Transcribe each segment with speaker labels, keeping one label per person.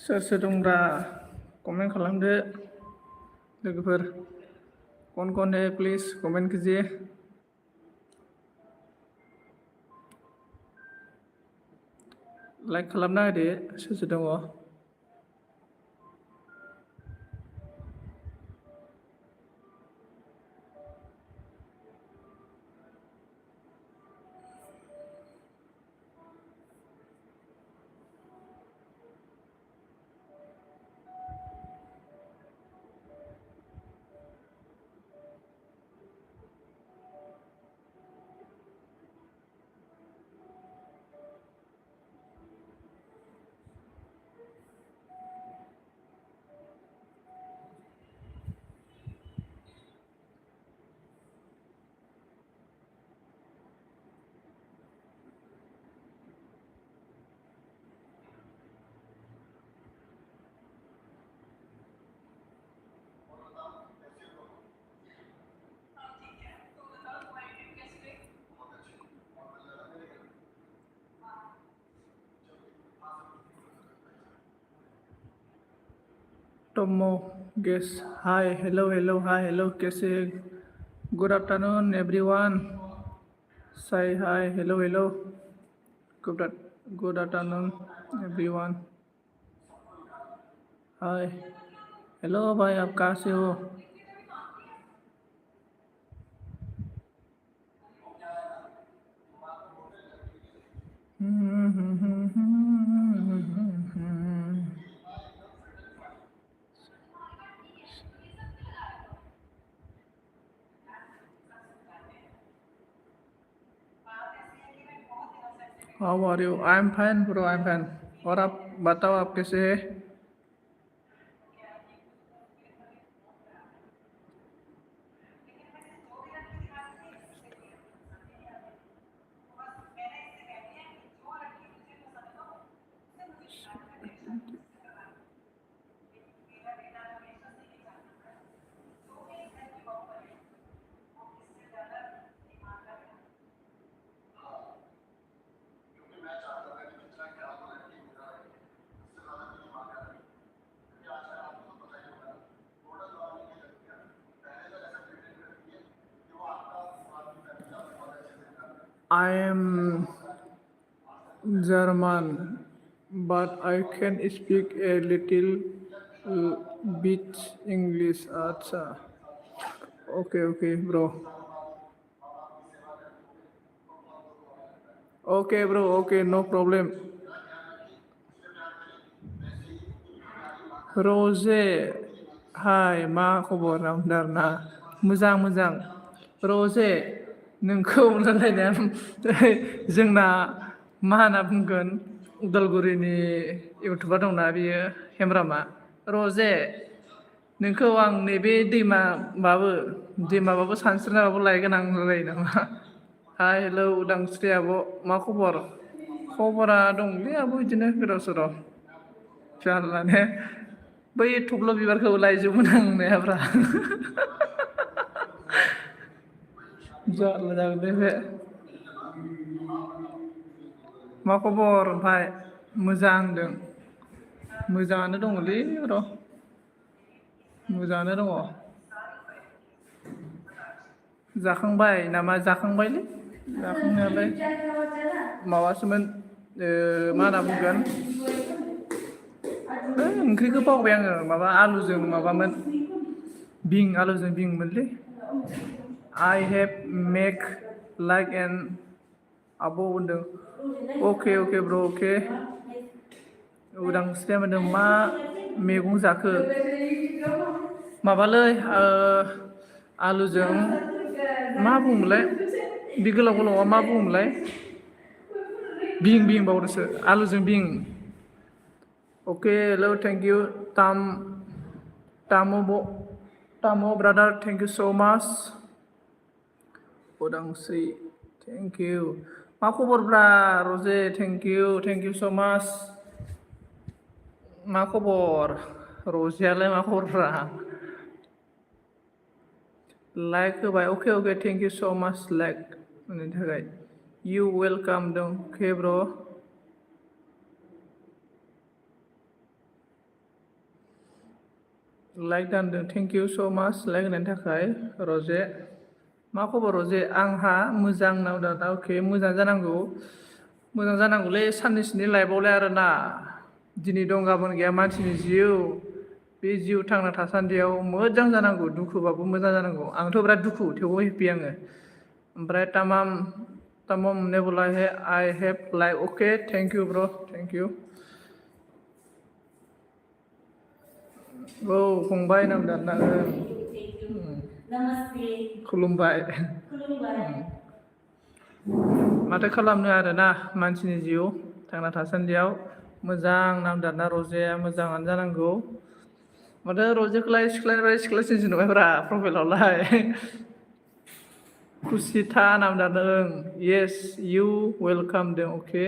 Speaker 1: सोर सोर दंब्रा कमेन्ट खालामदो लोगोफोर कौन है प्लीज कमेंट कीजिए लाइक खालामना होदो सोर सोर दङ Tomo, guess. Hi, hello, कैसे? Good afternoon, everyone. Say hi, hello. Good afternoon, everyone. Hi, hello भाई आप कहाँ से हो? How are you? I'm fine, bro. I'm fine. और आप बताओ आप कैसे हैं? I am German, but I can speak a little bit English. Acha. Okay, okay, bro. Okay, bro. Okay, no problem. Rose, hai, मा खबर रामदारना? मोजां मोजां. Rose, नोंखौ रायलायनाया जोंना मा होनना बुंगोन उदालगुरिनि इउटुबार दंना बियो हेमरामा. Rose, नोंखौ आं नैबे दैमाबाबो सानस्रिनाबाबो लायगोन आं रायलायो नामा? हाय हेलौ उदांस्रि आब' मा खबर? खबरा दंलै आब' बिदिनो गोदाव सोराव. जारलाने बै थब्ल' बिबारखौ लायजोबगोन आं होननायाब्रा. जारला जागोनलै बे. मा खबर ओमफ्राय? मोजां होनदों. मोजाङानो दङलै र'. मोजाङानो दङ. जाखांबाय नामा? जाखांबायलै जाखांनायालाय माबासोमोन मा होनना बुंगोन ओंख्रिखौ बावबाय आङो माबा आलुजों माबामोन आलुजों बिंमोनलै. I have make like an आब' होनदों अके अके ब्र' अके. उदांस्रिया होनदों मा मैगं जाखो? माबालै आलुजों मा बुङोमोनलाय बे गोलाव गोलावा मा बुङोमोनलाय? बिं बावदोसो आलुजों बिं. अके हेलौ थेंक इउ तामु brother thank you so' much. उदांस्रि थेंक इउ. मा खबरब्रा रजे? थेंक इउ स' माच. मा खबर? रजेयालाय मा खबरब्रा? लाइक होबाय अके अके थेंक इउ स' माच लाइक होनायनि थाखाय. इउ वेलकाम दं अके ब्र'. लाइक दानदों थेंक इउ स' माच लाइक होनायनि थाखाय रजे. मा खबर रजे? आंहा मोजां नावदा अके मोजां जानांगौलै साननैसोनि लाइफआवलाय आरोना. दिनै दं गाबोन गैया मानसिनि जिउ. बे जिउ थांना थासान्दियाव मोजां जानांगौ दुखुबाबो मोजां जानांगौ. आंथ' बिराद दुखु थेवबो हेपि आङो. ओमफ्राय तामाम Nebula I have like okay thank you bro' thank you. औ फंबाय नामदारना खुलुमबाय. माथो खालामनो आरोना मानसिनि जिउ थांना थासान्दियाव मोजां नामदारना रजेया मोजाङानो जानांगौ. माथो रजेखौलाय सिख्लानिफ्राय सिख्लासिनसो नुबायब्रा प्रफाइलावलाय. खुसिथा नामदारदों येस इउ वेलकाम दं अके.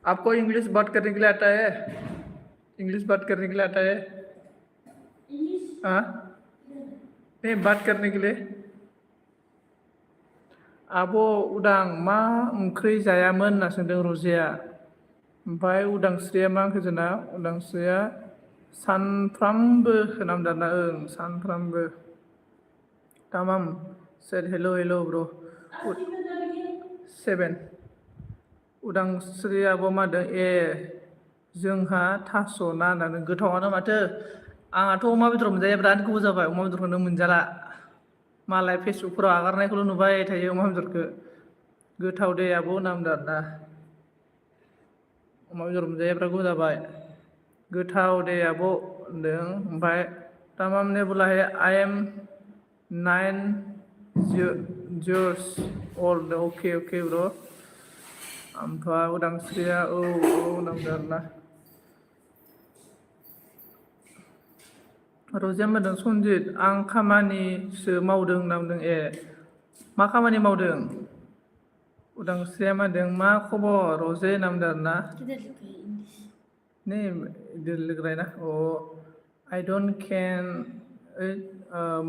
Speaker 1: आपको इंग्लिश बात करने के लिए आता है? इंग्लिश बात करने के लिए आता है? हाँ नहीं बात करने के लिए. आब' उदां मा ओंख्रि जायामोन होनना सोंदों रजेया. ओमफ्राय उदांस्रिया मा ओंख्रि जोंना? उदांस्रिया सानफ्रामबो नामदारना सानफ्रामबो. तामाम सेड हेल' ब्र' 7. उदांस्रियाबो मादों जोंहा थास' ना होननानै गोथावआनो माथो. आंहाथ' अमा बेदर मोनजाया बिराद गोबाव जाबाय अमा बेदरखौनो मोनजाला. मालाय फेसबुकफोराव आगारनायखौल' नुबाय थायो अमा बेदरखौ. गोथाव दे आब' नामदारना. अमा बेदर मोनजाया बिराद गोबाव जाबाय. गोथाव दे आब' होनदों. ओमफ्राय तामाम नेबुलाय आइ एम 9 years old अके अके ब्र'. ओमफ्राय उदांस्रिया औ नामदारना. रजेया होनदों सनजित आं खामानिसो मावदों होनना बुंदों. मा खामानि मावदों? उदांस्रिया मादों मा खबर रजे नामदारना. नहीं इधर लिख रहा है ना आई डोंट कैन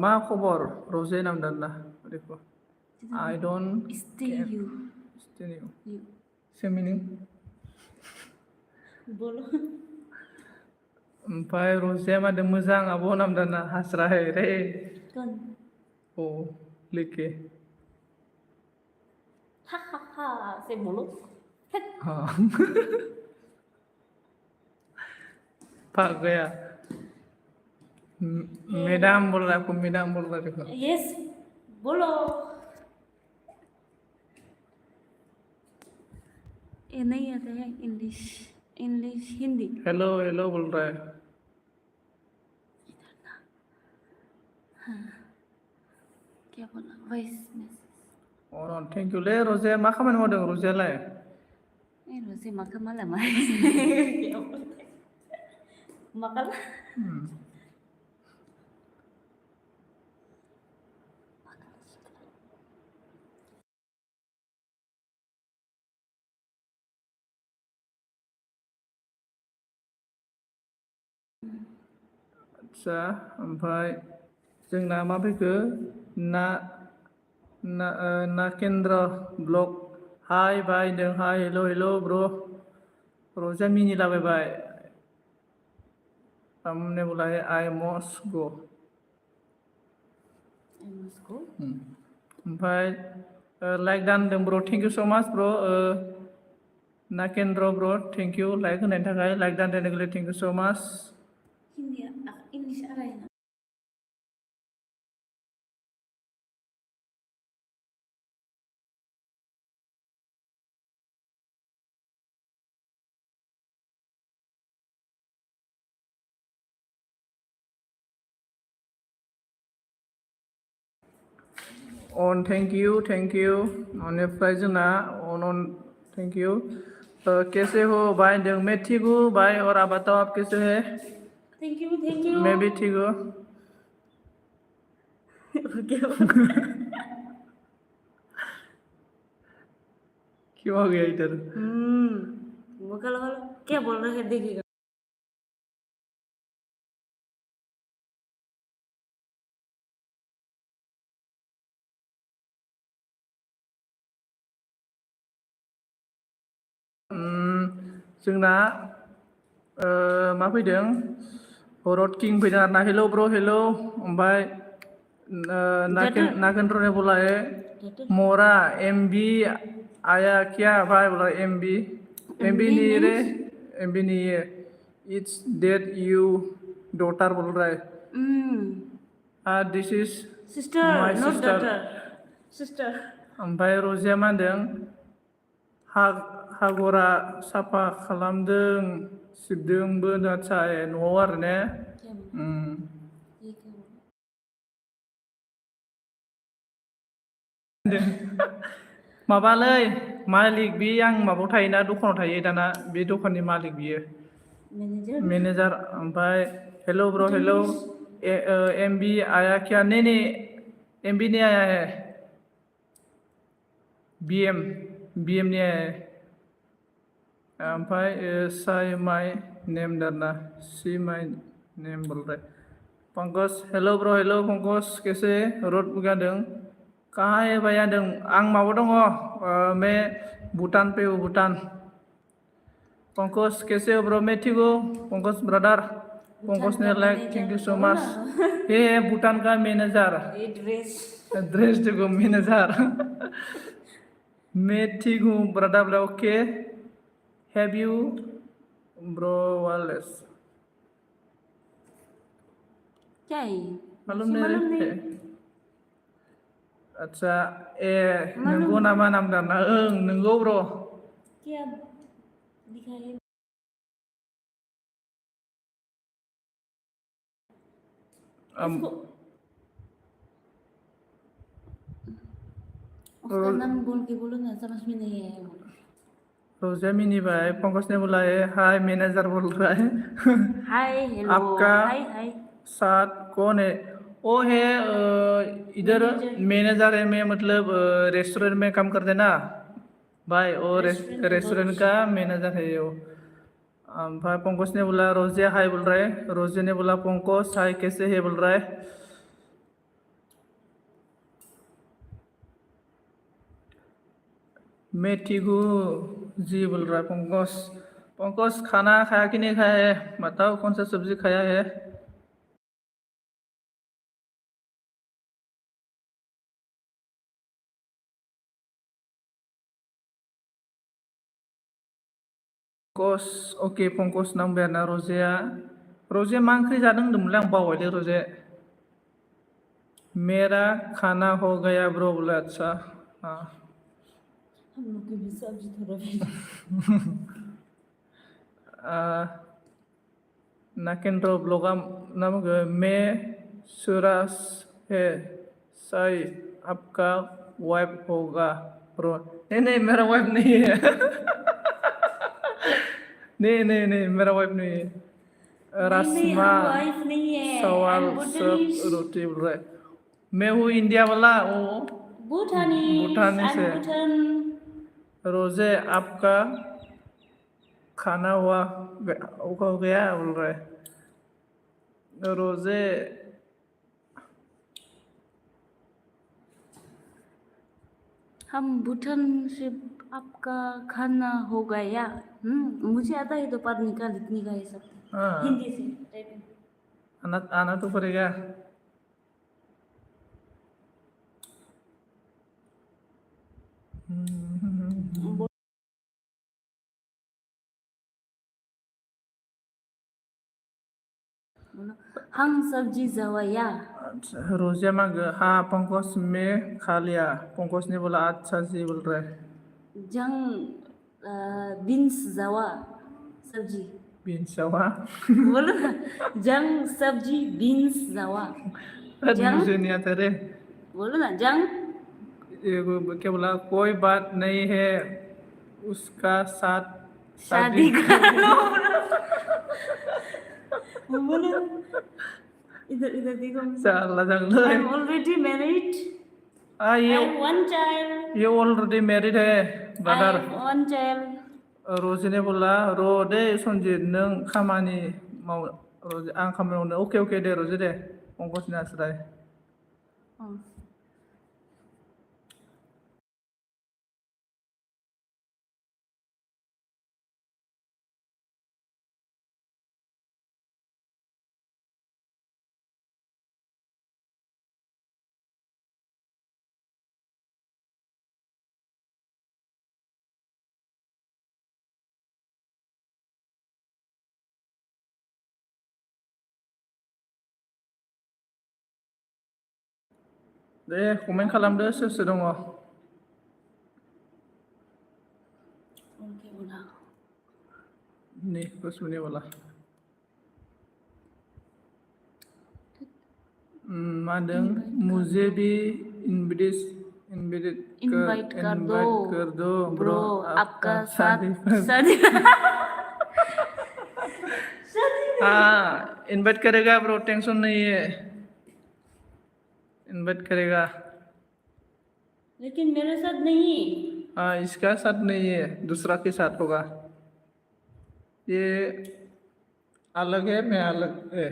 Speaker 1: मा खबर रजे नामदारना. देखो I don't
Speaker 2: Stay you.
Speaker 1: Same meaning.
Speaker 2: बोलो.
Speaker 1: ओमफ्राय रजेया मादों मोजां आब' नामदारना हास्राहै रे. ओ लेके
Speaker 2: Ha ha ha, से बोलो।
Speaker 1: हाँ भाग गया। मैडम बोल रहा है, आपको मैडम बोल रहा है, देखो।
Speaker 2: यस, बोलो। ये नहीं आता है English, English Hindi.
Speaker 1: Hello hello बोल रहा है।
Speaker 2: क्या बोला? Voice message.
Speaker 1: Oh, thank you ले रोजे मा खामानि मावदों रोजेलाय?
Speaker 2: रोजे माखो माला मा माकाला
Speaker 1: आदसा ओमफ्राय जोंना मा फैखो ना नाकेन्द्र ब्लग हाय बाय होनदों। हाय हेल' हेल' ब्र' र'जा मिनिलाबायबाय। हमने बोला है आई मस्ट गो। ओमफ्राय लाइक दान होनदों ब्र' थेंक इउ स' माच ब्र'। नाकेन्द्र ब्र' थेंक इउ लाइक होनायनि थाखाय। लाइक दान होनायनि थेंक इउ स' माच।
Speaker 2: हिंदी इंग्लिश आ रहा है ना?
Speaker 1: On thank you बेनिफ्राय जोंना on thank you। कैसे हो भाई होनदों। मैं ठीक हूँ भाई और आप बताओ आप कैसे हैं?
Speaker 2: Thank you.
Speaker 1: मैं भी ठीक हूँ। क्यों हो गया इधर?
Speaker 2: वो कल क्या बोल रहे हैं देखिएगा।
Speaker 1: जोंना मा फैदों रड किं फैदों आरोना। हेल' ब्र' हेल'। ओमफ्राय नाकेन्द्र ने बोला है मोरा MB आया क्या भाई बोला MB नहीं रे MB नहीं है इट्स डेट यू डॉटर बोल रहा है। दिस इज
Speaker 2: सिस्टर
Speaker 1: माय
Speaker 2: नॉट
Speaker 1: सिस्टर।
Speaker 2: Daughter sister.
Speaker 1: ओमफ्राय रजिया मा होनदों हागरा साफा खालामदों सिबदोंबो आदसा न'आव आरो ने। माबालै मालिक बे आं माबायाव थायोना दखानाव थायो दाना बे दखाननि मालिक बियो मैनेजर। ओमफ्राय हेल' ब्र' हेल' MB आया क्या नहीं MB नहीं आया है BM नहीं आया है। ओमफ्राय साई माई नेम दाना सी माई नेम बोल रहा है पंकज। हेल' ब्र' हेल' पंकज कैसे रोड बुगादों कहाँ है भाई आदों आं माबा दङ मैं भूटान पे हूँ भूटान। पंकज कैसे हो ब्रो? मैं ठीक हूँ पंकज ब्रदर। पंकज ने like thank you so much. ये भूटान का मैनेजर ड्रेस देखो मैनेजर। मैं ठीक हूँ ब्रदर बोला okay. Have you bro wireless
Speaker 2: क्या है?
Speaker 1: मालूम नहीं। आदसा नंगौ नामा नाम दाना नंगौ ब्र'।
Speaker 2: क्या दिखाइए? उसका नाम बोल के बोलो ना, समझ में नहीं आया।
Speaker 1: रोजा मिनी भाई पंकज ने बोला है हाय मैनेजर बोल रहा है।
Speaker 2: हाय हेलो
Speaker 1: आपका
Speaker 2: हाय
Speaker 1: साथ कौन है? वो है इधर मैनेजर है। मैं मतलब रेस्टोरेंट में काम करते ना भाई। वो रेस्टोरेंट का मैनेजर है वो। भाई पंकज ने बोला रोजे हाय बोल रहा है। रोजे ने बोला पंकज हाय कैसे है बोल रहा है। मैं ठीक हूँ जी बोल रहा है पंकज। पंकज खाना खाया कि नहीं खाया है बताओ कौन सा सब्जी खाया है? पंकज ओके पंकज नांबाय आरोना रजे मा ओंख्रि जादों होनदोंमोनलै आं बावबायलै रजे मेरा खाना हो गया ब्रो बोले अच्छा हाँ
Speaker 2: हम लोग की भी सब्जी थोड़ा भेज
Speaker 1: नाकेंद्र ब्लॉगा नाम मैं सुराज है साई आपका वाइफ होगा ब्रो नहीं मेरा वाइफ नहीं है नहीं मेरा वाइफ नहीं है
Speaker 2: नहीं
Speaker 1: रासमा
Speaker 2: हम वाइफ नहीं है
Speaker 1: सवाल
Speaker 2: I'm
Speaker 1: सब
Speaker 2: Bhutanese
Speaker 1: रोटी बोल रहा है मैं हूँ इंडिया वाला वो
Speaker 2: Bhutanese
Speaker 1: भूटान
Speaker 2: I'm
Speaker 1: से
Speaker 2: Bhutan
Speaker 1: रोजे आपका खाना हो गया बोल रहा है रोजे
Speaker 2: हम भूटान से आपका खाना हो गया मुझे आता है तो पढ़ने का लिखने का ये सब
Speaker 1: हाँ
Speaker 2: हिंदी से टाइपिंग
Speaker 1: आना तो पड़ेगा
Speaker 2: बोलो हम सब्जी जवाया
Speaker 1: अच्छा रोजे मांगे हाँ पंकज में खा लिया पंकज ने बोला अच्छा जी बोल रहा है
Speaker 2: जंग बीन्स जावा सब्जी
Speaker 1: बिनसावा
Speaker 2: बोलो ना जंग सब्जी बीन्स जावा जंग
Speaker 1: मुझे नहीं आता रे
Speaker 2: बोलो ना जंग
Speaker 1: क्या बोला कोई बात नहीं है उसका साथ
Speaker 2: शादी कर लो बोलो इधर इधर देखो
Speaker 1: साला
Speaker 2: I
Speaker 1: jungle
Speaker 2: am already married I
Speaker 1: ये
Speaker 2: have one child
Speaker 1: ये ऑलरेडी मैरिड है
Speaker 2: I
Speaker 1: brother
Speaker 2: have one child
Speaker 1: रोजे ने बोला र दे सनजित नों खामानि माव रोजे आं खामानि मावनो ओके दे रोजे दे पंकजनि आस्राय
Speaker 2: oh.
Speaker 1: दे कमेन्ट खालामदो सोर दङ
Speaker 2: Okay बोला
Speaker 1: नि कुसुमनि बोला मा होनदों मुझे भी
Speaker 2: इनवाइट कर दो
Speaker 1: ब्रो
Speaker 2: आपका शादी
Speaker 1: हाँ इनवाइट करेगा ब्रो टेंशन नहीं है इनवाइट करेगा
Speaker 2: लेकिन मेरे साथ नहीं
Speaker 1: हाँ इसका साथ नहीं है दूसरा के साथ होगा ये अलग है मैं अलग है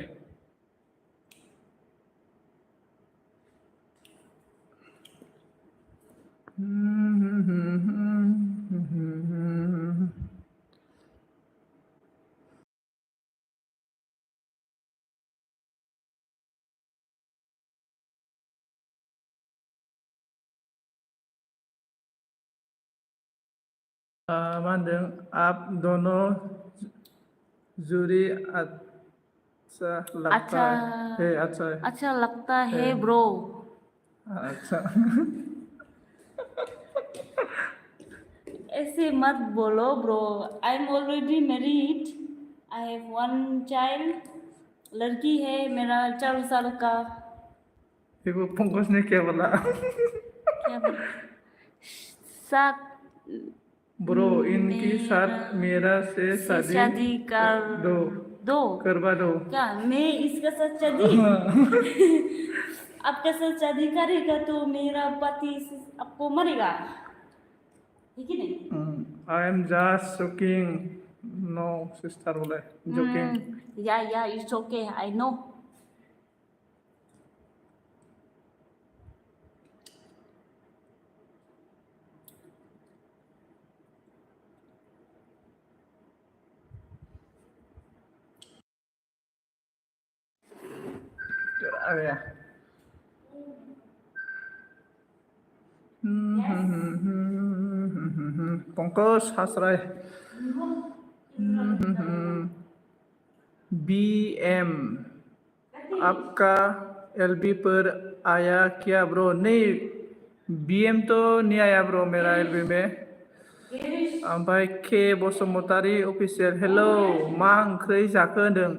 Speaker 1: मा होनदों आप दोनों जुड़ी अच्छा लगता है
Speaker 2: अच्छा लगता है ब्रो
Speaker 1: अच्छा
Speaker 2: ऐसे मत बोलो bro I am already married I have one child लड़की है मेरा 4 साल का
Speaker 1: देखो पंकज ने क्या बोला
Speaker 2: क्या बोला साथ
Speaker 1: ब्रो इनकी साथ मेरा से शादी
Speaker 2: कर दो
Speaker 1: करवा दो
Speaker 2: क्या मैं इसका साथ शादी आपका साथ शादी करेगा तो मेरा पति आपको मरेगा ठीक है नहीं
Speaker 1: आई एम जस्ट जोकिंग नो सिस्टर बोले जोकिंग
Speaker 2: या इट्स ओके आई नो
Speaker 1: आ गया पंकज हासराय BM आपका LB पर आया क्या ब्रो? नहीं, BM तो नहीं आया ब्रो मेरा LB में। ओमफ्राय के बसुमतारी अफिसियेल हेलौ मा ओंख्रि जाखो होनदों।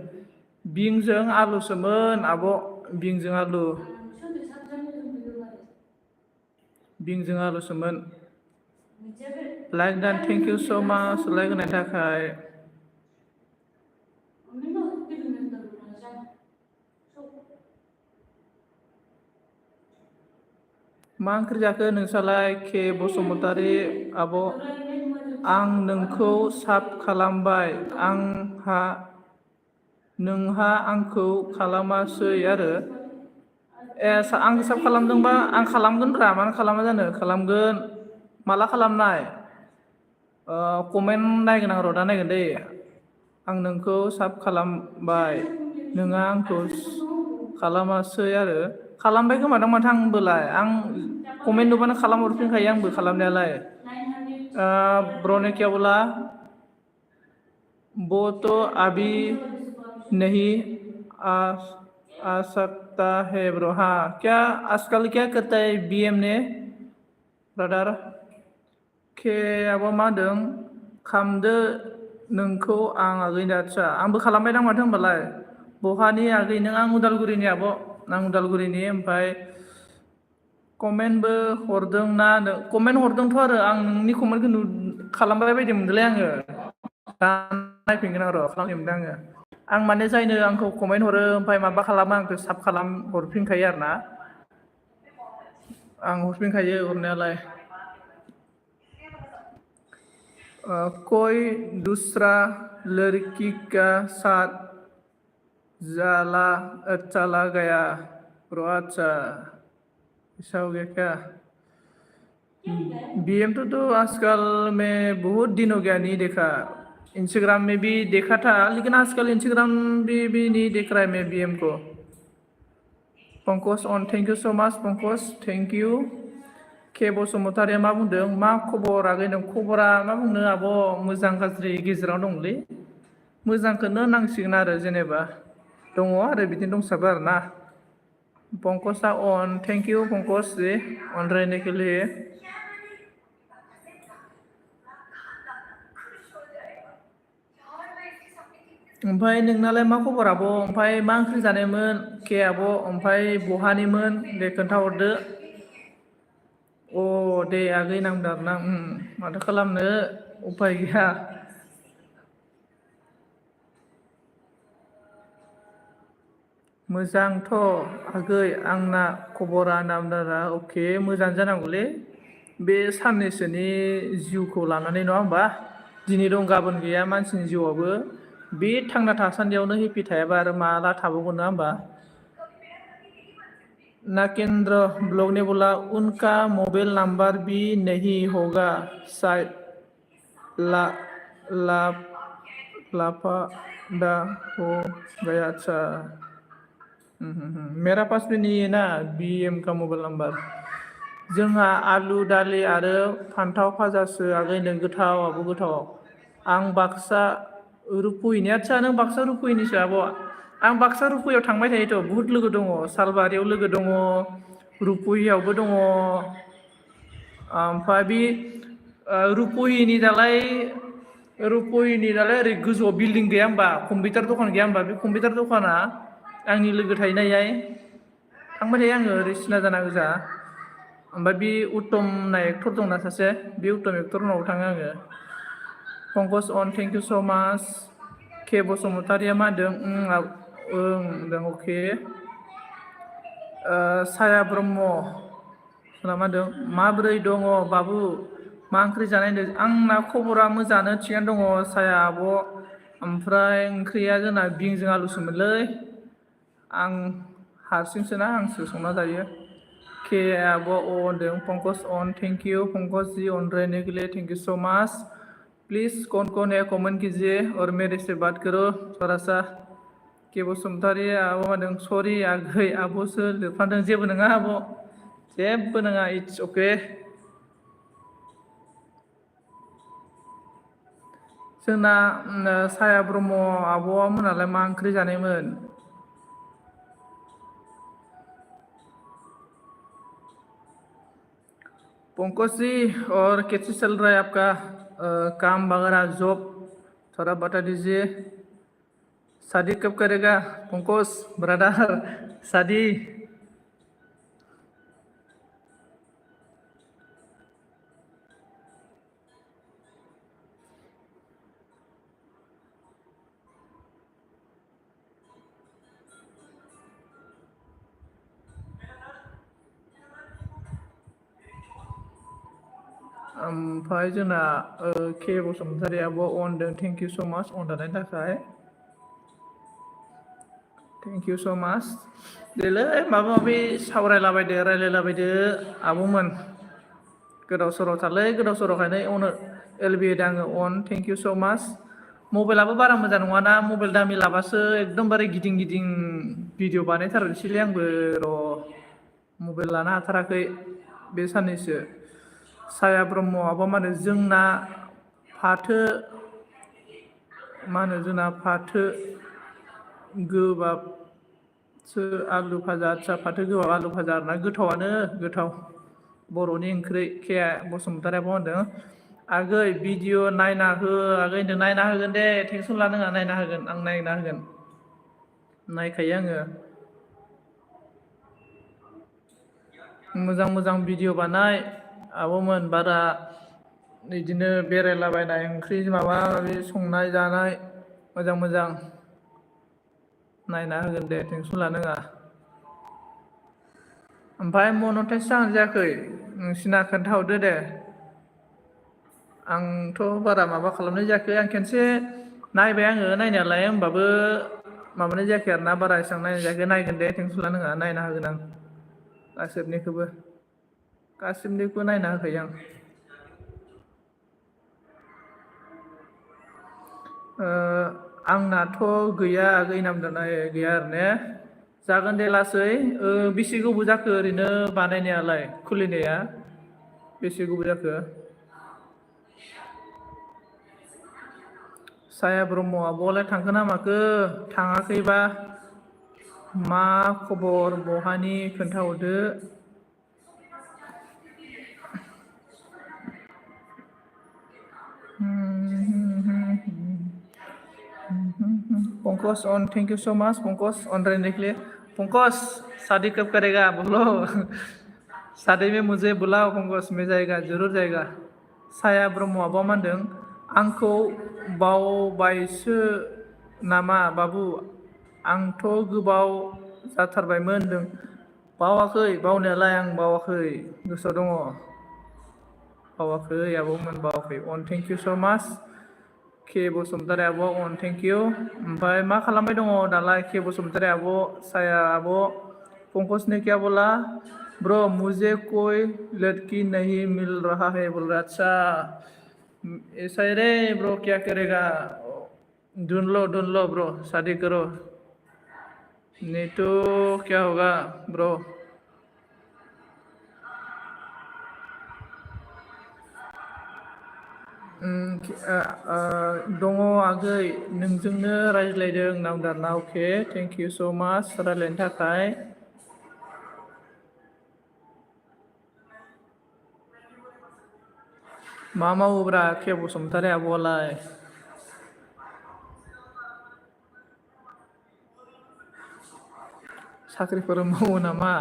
Speaker 1: बिंजों आलुसोमोन आब', बिंजों आलु। बिंजों आलुसोमोन। Like don thank you so' माच लाइक होनायनि थाखाय। मा ओंख्रि जाखो नोंसालाय के बसुमतारी आब'? आं नोंखौ साब खालामबाय नोंहा आंखौ खालामासै आरो। आं साब खालामदोंबा आं खालामगोन रा, मानो खालामा जानो, खालामगोन। माला खालामनाय? कमेन्ट नायगोन आं र', दा नायगोन दै। आं नोंखौ साब खालामबाय नोंहा आंखौ खालामासै आरो। खालामबाय खोमादां माथो आंबोलाय, आं कमेन्ट नुबानो खालामहरफिनखायो आंबो खालामनायालाय। ब्रो ने क्या बोला? वो तो अभी नहीं आ सकता है ब्रो। हाँ, क्या आजकल क्या करता है BM ने ब्रादार? के आब' मा होनदों? खामदो नोंखौ आं आगैनो। आदसा, आंबो खालामबाय दां माथो होनबालाय। बहानि आगै नों? आं उदालगुरिनि आब', आं उदालगुरिनि। ओमफ्राय कमेन्टबो हरदों ना? कमेन्ट हरदोंथ' आरो आं नोंनि कमेन्टखौ खालामबाय बायदि मोनदोंलै आङो। दा नायफिनगोन आं र', खालामफिनदों आङो। आं माने जायनो आंखौ कमेन्ट हरो ओमफ्राय माबा खालामो आंखौ साब खालाम हरफिनखायो आरो ना। आं हरफिनखायो हरनायालाय। कोई दूसरा लड़की का साथ चला गया ब्रो। अच्छा, ऐसा हो गया क्या? BM तो आजकल में बहुत दिन हो गया नहीं देखा। इंस्टाग्राम में भी देखा था, लेकिन आजकल इंस्टाग्राम भी नहीं देख रहा है मैं BM को। Pankaj on, thank you so much Pankaj, thank you. के बसुमतारिया मा बुंदों? मा खबर आगै नों? खबरा मा बुंनो आब', मोजां गाज्रि गेजेराव दंलै। मोजांखौनो नांसिगोन आरो, जेनेबा दङ आरो बिदिनो दंसाबो आरो ना। Pankaja on, thank you Pankaj ji on रहने के लिए। ओमफ्राय नोंनालाय मा खबर आब'? ओमफ्राय मा ओंख्रि जानायमोन के आब'? ओमफ्राय बहानिमोन दे खोन्थाहरदो। अ दे आगै नांदों आरोना। माथो खालामनो, उफाय गैया। मोजांथ' आगै आंना खबरा नामदारा। अके, मोजां जानांगौलै बे साननैसोनि जिउखौ लानानै, नङा होमबा? दिनै दं गाबोन गैया मानसिनि जिउआवबो। बे थांना थासान्दियावनो हेपि थायाबा आरो माला थाबावगोन, नङा होमबा? नाकेंद्र ब्लॉग ने बोला उनका मोबाइल नंबर भी नहीं होगा शायद, लापता हो गया। अच्छा, मेरा पास भी नहीं है ना BM का मोबाइल नंबर। जोंहा आलु दालि आरो फान्थाव फाजासो आगैनो। गोथाव आब' गोथाव। आं बाक्सा रुप'हिनि। आदसा, नों बाक्सा रुप'हिनिसो आब'? आं बाक्सा रुप'हियाव थांबाय थायोथ', बुहुत लोगो दङ। सालबारियाव लोगो दङ, रुप'हियावबो दङ। ओमफ्राय बे रुप'हिनि दालाय ओरै गोजौआव बिल्डिं गैया होमबा? कम्पिउटार दखान गैया होमबा? बे कम्पिउटार दखाना आंनि लोगो थायोना इहाय थांबाय थायो आङो, ओरै सिना जाना गोजा। ओमफ्राय बे उत्तम होननाय एक्टर दंना सासे, बे उत्तम एक्टरनाव थाङो आङो। पंकज अन, थेंक इउ स' माच। के बसुमतारिया मा होनदों? होनदों अके। साया ब्रह्म मा होनदों? माबोरै दङ बाबु? मा ओंख्रि जानाय होनदों? आंना खबरा मोजाङानो, थिगानो दङ साया आब'। ओमफ्राय ओंख्रिया जोंना बिंजों आलुसोमोनलै। आं हारसिंसोना, आंसो संना जायो। के आब' होनदों Pankaj on, thank you Pankaj ji on रहने के लिए, thank you so much. Please कौन है कमेंट कीजिए और मेरे से बात करो थोड़ा सा। के बसुमतारी आब' होनदों सरि आगै आब'सो लिरफादों। जेबो नङा आब', जेबो नङा, इट्स अके। जोंना साया ब्रह्म आब'आ मोनालाय मा ओंख्रि जानायमोन? पंकज जी और कैसे चल रहा है आपका काम वगैरह जॉब थोड़ा बता दीजिए। शादी कब करेगा पंकज ब्रदर शादी? ओमफ्राय जोंना के बसुमतारियाबो अनदों थेंक इउ स' माच अन थानायनि थाखाय थेंक इउ स' माच। देलै माबा माबि सावरायलाबायदो रायलायलाबायदो आब'मोन गोदाव सोरावथारलै गोदाव सोरावखायनो अनो एलबि होदो आङो अन थेंक इउ स' माच। मबाइलाबो बारा मोजां नङाना मबाइल दामि लाबासो एकदमबारे गिदिं गिदिं भिडिअ बानायथारनोसैलै आंबो र' मबाइल लानो हाथाराखै बे साननैसो। साया ब्रह्मआबो मा होनो जोंना फाथो मा होनो जोंना फाथो गोबाबसो आलु भाजा आदसा फाथो गोबाब आलु भाजा आरोना गोथावआनो गोथाव बर'नि ओंख्रि के बसुमतारियाबो होनदों आगै भिडिअ नायना हो आगै होनदों नायना होगोन दे टेनसन लानाङा नायना होगोन आं नायना होगोन नायखायो आङो मोजां मोजां भिडिअ बानाय आब'मोन बारा बिदिनो बेरायलाबायनाय ओंख्रि माबा माबि संनाय जानाय मोजां मोजां नायना होगोन दे टेनसन लानाङा। ओमफ्राय मनेटाइस जागोना जायाखै नोंसिना खोन्थाहरदो दे। आंथ' बारा माबा खालामनाय जायाखै आं खेनसे नायबाय आङो नायनायालाय होमबाबो माबानाय जायाखै आरोना बारा एसेबां नायनाय जायाखै नायगोन दे टेनसन लानाङा नायना होगोन आं गासिबनिखौबो नायना होखायो आं। आंनाथ' गैया आगै नामजानाय गैया आरो ने जागोन दे लासै बेसे गोबाव जाखो ओरैनो बानायनायालाय खुलिनाया बेसे गोबाव जाखो? साया ब्रह्म आब'आलाय थांखो ना माखो थाङाखैबा मा खबर बहानि खोन्थाहरदो। Pankaj on thank you so much Pankaj on रहने के लिए। पंकज शादी कब करेगा बोलो शादी में मुझे बुलाओ पंकज मैं जाएगा जरूर जाएगा। साया ब्रह्मआबा मा होनदों आंखौ बावबायसो नामा बाबु आंथ' गोबाव जाथारबायमोन होनदों। बावाखै बावनायालाय आं बावाखै गोसोआव दङ बावाखै आब'मोन बावाखै अन थेंक इउ स' माच के बसुमतारी आब' अन थेंक इउ। ओमफ्राय मा खालामबाय दङ दालाय के बसुमतारी आब' साया आब' पंकज ने क्या बोला ब्रो मुझे कोई लड़की नहीं मिल रहा है बोल रहा अच्छा ऐसा है रे ब्रो क्या करेगा ढूंढ लो ब्रो शादी करो नहीं तो क्या होगा ब्रो। दङ आगै नोंजोंनो रायज्लायदों नामदारना अके थेंक इउ स' माच रायज्लायनो थाखाय। मा मावोब्रा के बसुमतारी आब'आलाय? साख्रिफोर मावो नामा?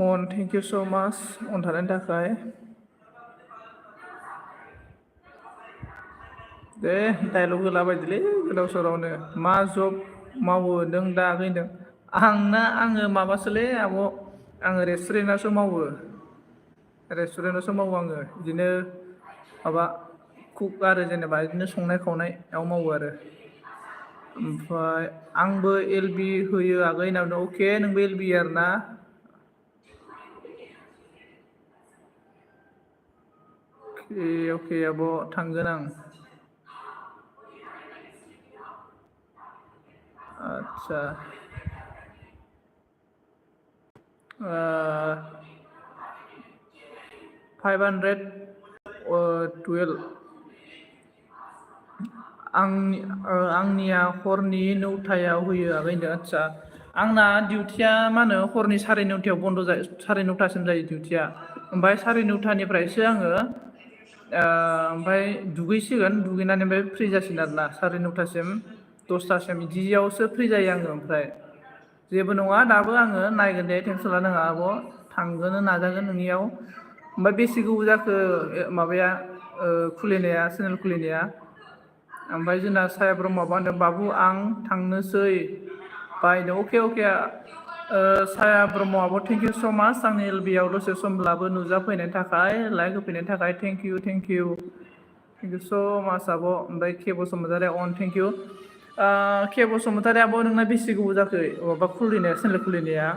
Speaker 1: अन थेंक इउ स' माच अन थानायनि थाखाय। दे डाइलग होलाबायदोलै गोदाव सोरावनो मा जब मावो नों दा आगै होनदों आङो माबासोलै आब' आङो रेस्टुरेन्टआवसो मावो आङो बिदिनो माबा कुक आरो जेनेबा बिदिनो संनाय खावनायाव मावो आरो ओमफ्राय आंबो एल बि होयो आगै होनना बुंदों अके नोंबो एल बि आरोना अके आब' थांगोन आं। आदसा 512 आंनिया हरनि 9टायाव होयो आगैनो। आदसा आंना डिउटिया मा होनो हरनि 9:30 बन्द' जायो, 9:30सिम जायो डिउटिया। ओमफ्राय 9:30निफ्रायसो आङो ओमफ्राय दुगैसिगोन, दुगैनानै ओमफ्राय फ्रि जासिगोन आरोना 9:30सिम 10टासिम बिदियावसो फ्रि जायो आङो। ओमफ्राय जेबो नङा, दाबो आङो नायगोन दे, टेनसन लानाङा आब', थांगोनो नाजागोन नोंनियाव। ओमफ्राय बेसे गोबाव जाखो माबाया खुलिनाया, चेनेल खुलिनाया? ओमफ्राय जोंना साया ब्रह्मआ होनदों बाबु आं थांनोसै बायनो। अके अके साया ब्रह्मआबो थेंक इउ स' माच आंनि एलबिआव दसे समब्लाबो नुजाफैनायनि थाखाय, लाइक होफैनायनि थाखाय thank you thank you so' माच आब'। ओमफ्राय के बसुमतारी अन थेंक इउ। के बसुमतारी आब', नोंना बेसे गोबाव जाखो माबा खुलिनाया, चेनेल खुलिनाया?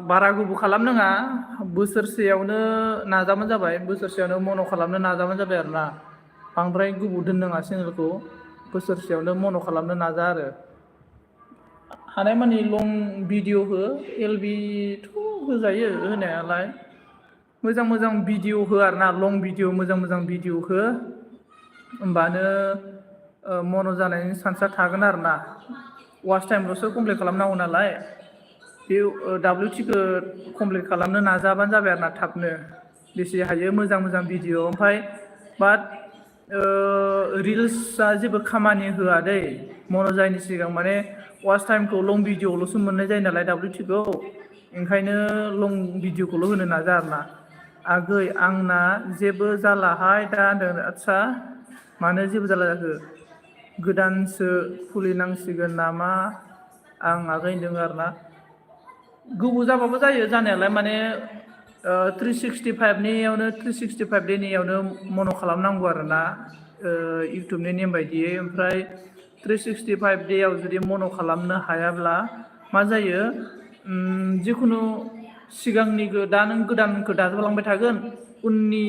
Speaker 1: बारा गोबाव खालामनाङा, बोसोरसेयावनो नाजाबानो जाबाय, बोसोरसेयावनो मन' खालामनो नाजाबानो जाबाय आरो ना। बांद्राय गोबाव दोननाङा चेनेलखौ, बोसोरसेयावनो मन' खालामनो नाजा आरो। हानायमानि लं भिडिअ हो, एलबिथ' होजायो होनायालाय। मोजां मोजां भिडिअ हो आरो ना, लं भिडिअ, मोजां मोजां भिडिअ हो, होमबानो मन' जानायनि चान्सआ थागोन आरो ना। वाच टाइमल'सो कमप्लिट खालामनांगौ नालाय, बे WT खौ कमप्लिट खालामनो नाजाबानो जाबाय आरो ना थाबनो, बेसे हायो मोजां मोजां भिडिअ। ओमफ्राय बाट रिल्सआ जेबो खामानि होआ दै, मन' जायैनि सिगां। माने वाच टाइमखौ लं भिडिअ'ल'सो मोननाय जायो नालाय WT खौ, ओंखायनो लं भिडिअ'खौल' होनो नाजा आरो ना। आगै आंना जेबो जालाहाय दा होनदों। आदसा मानो जेबो जाला जाखो? गोदानसो खुलिनांसिगोन नामा आं आगै होनदों आरो ना। गोबाव जाबाबो जायो जानायालाय, माने 365 डेनियावनो मन' खालामनांगौ आरो ना, इउटुबनि नेम बायदियै। ओमफ्राय 365 डेयाव जुदि मन' खालामनो हायाब्ला मा जायो, जिखुनु सिगांनिखौ दा नों गोदानखौ दाजाबलांबाय थागोन, उननि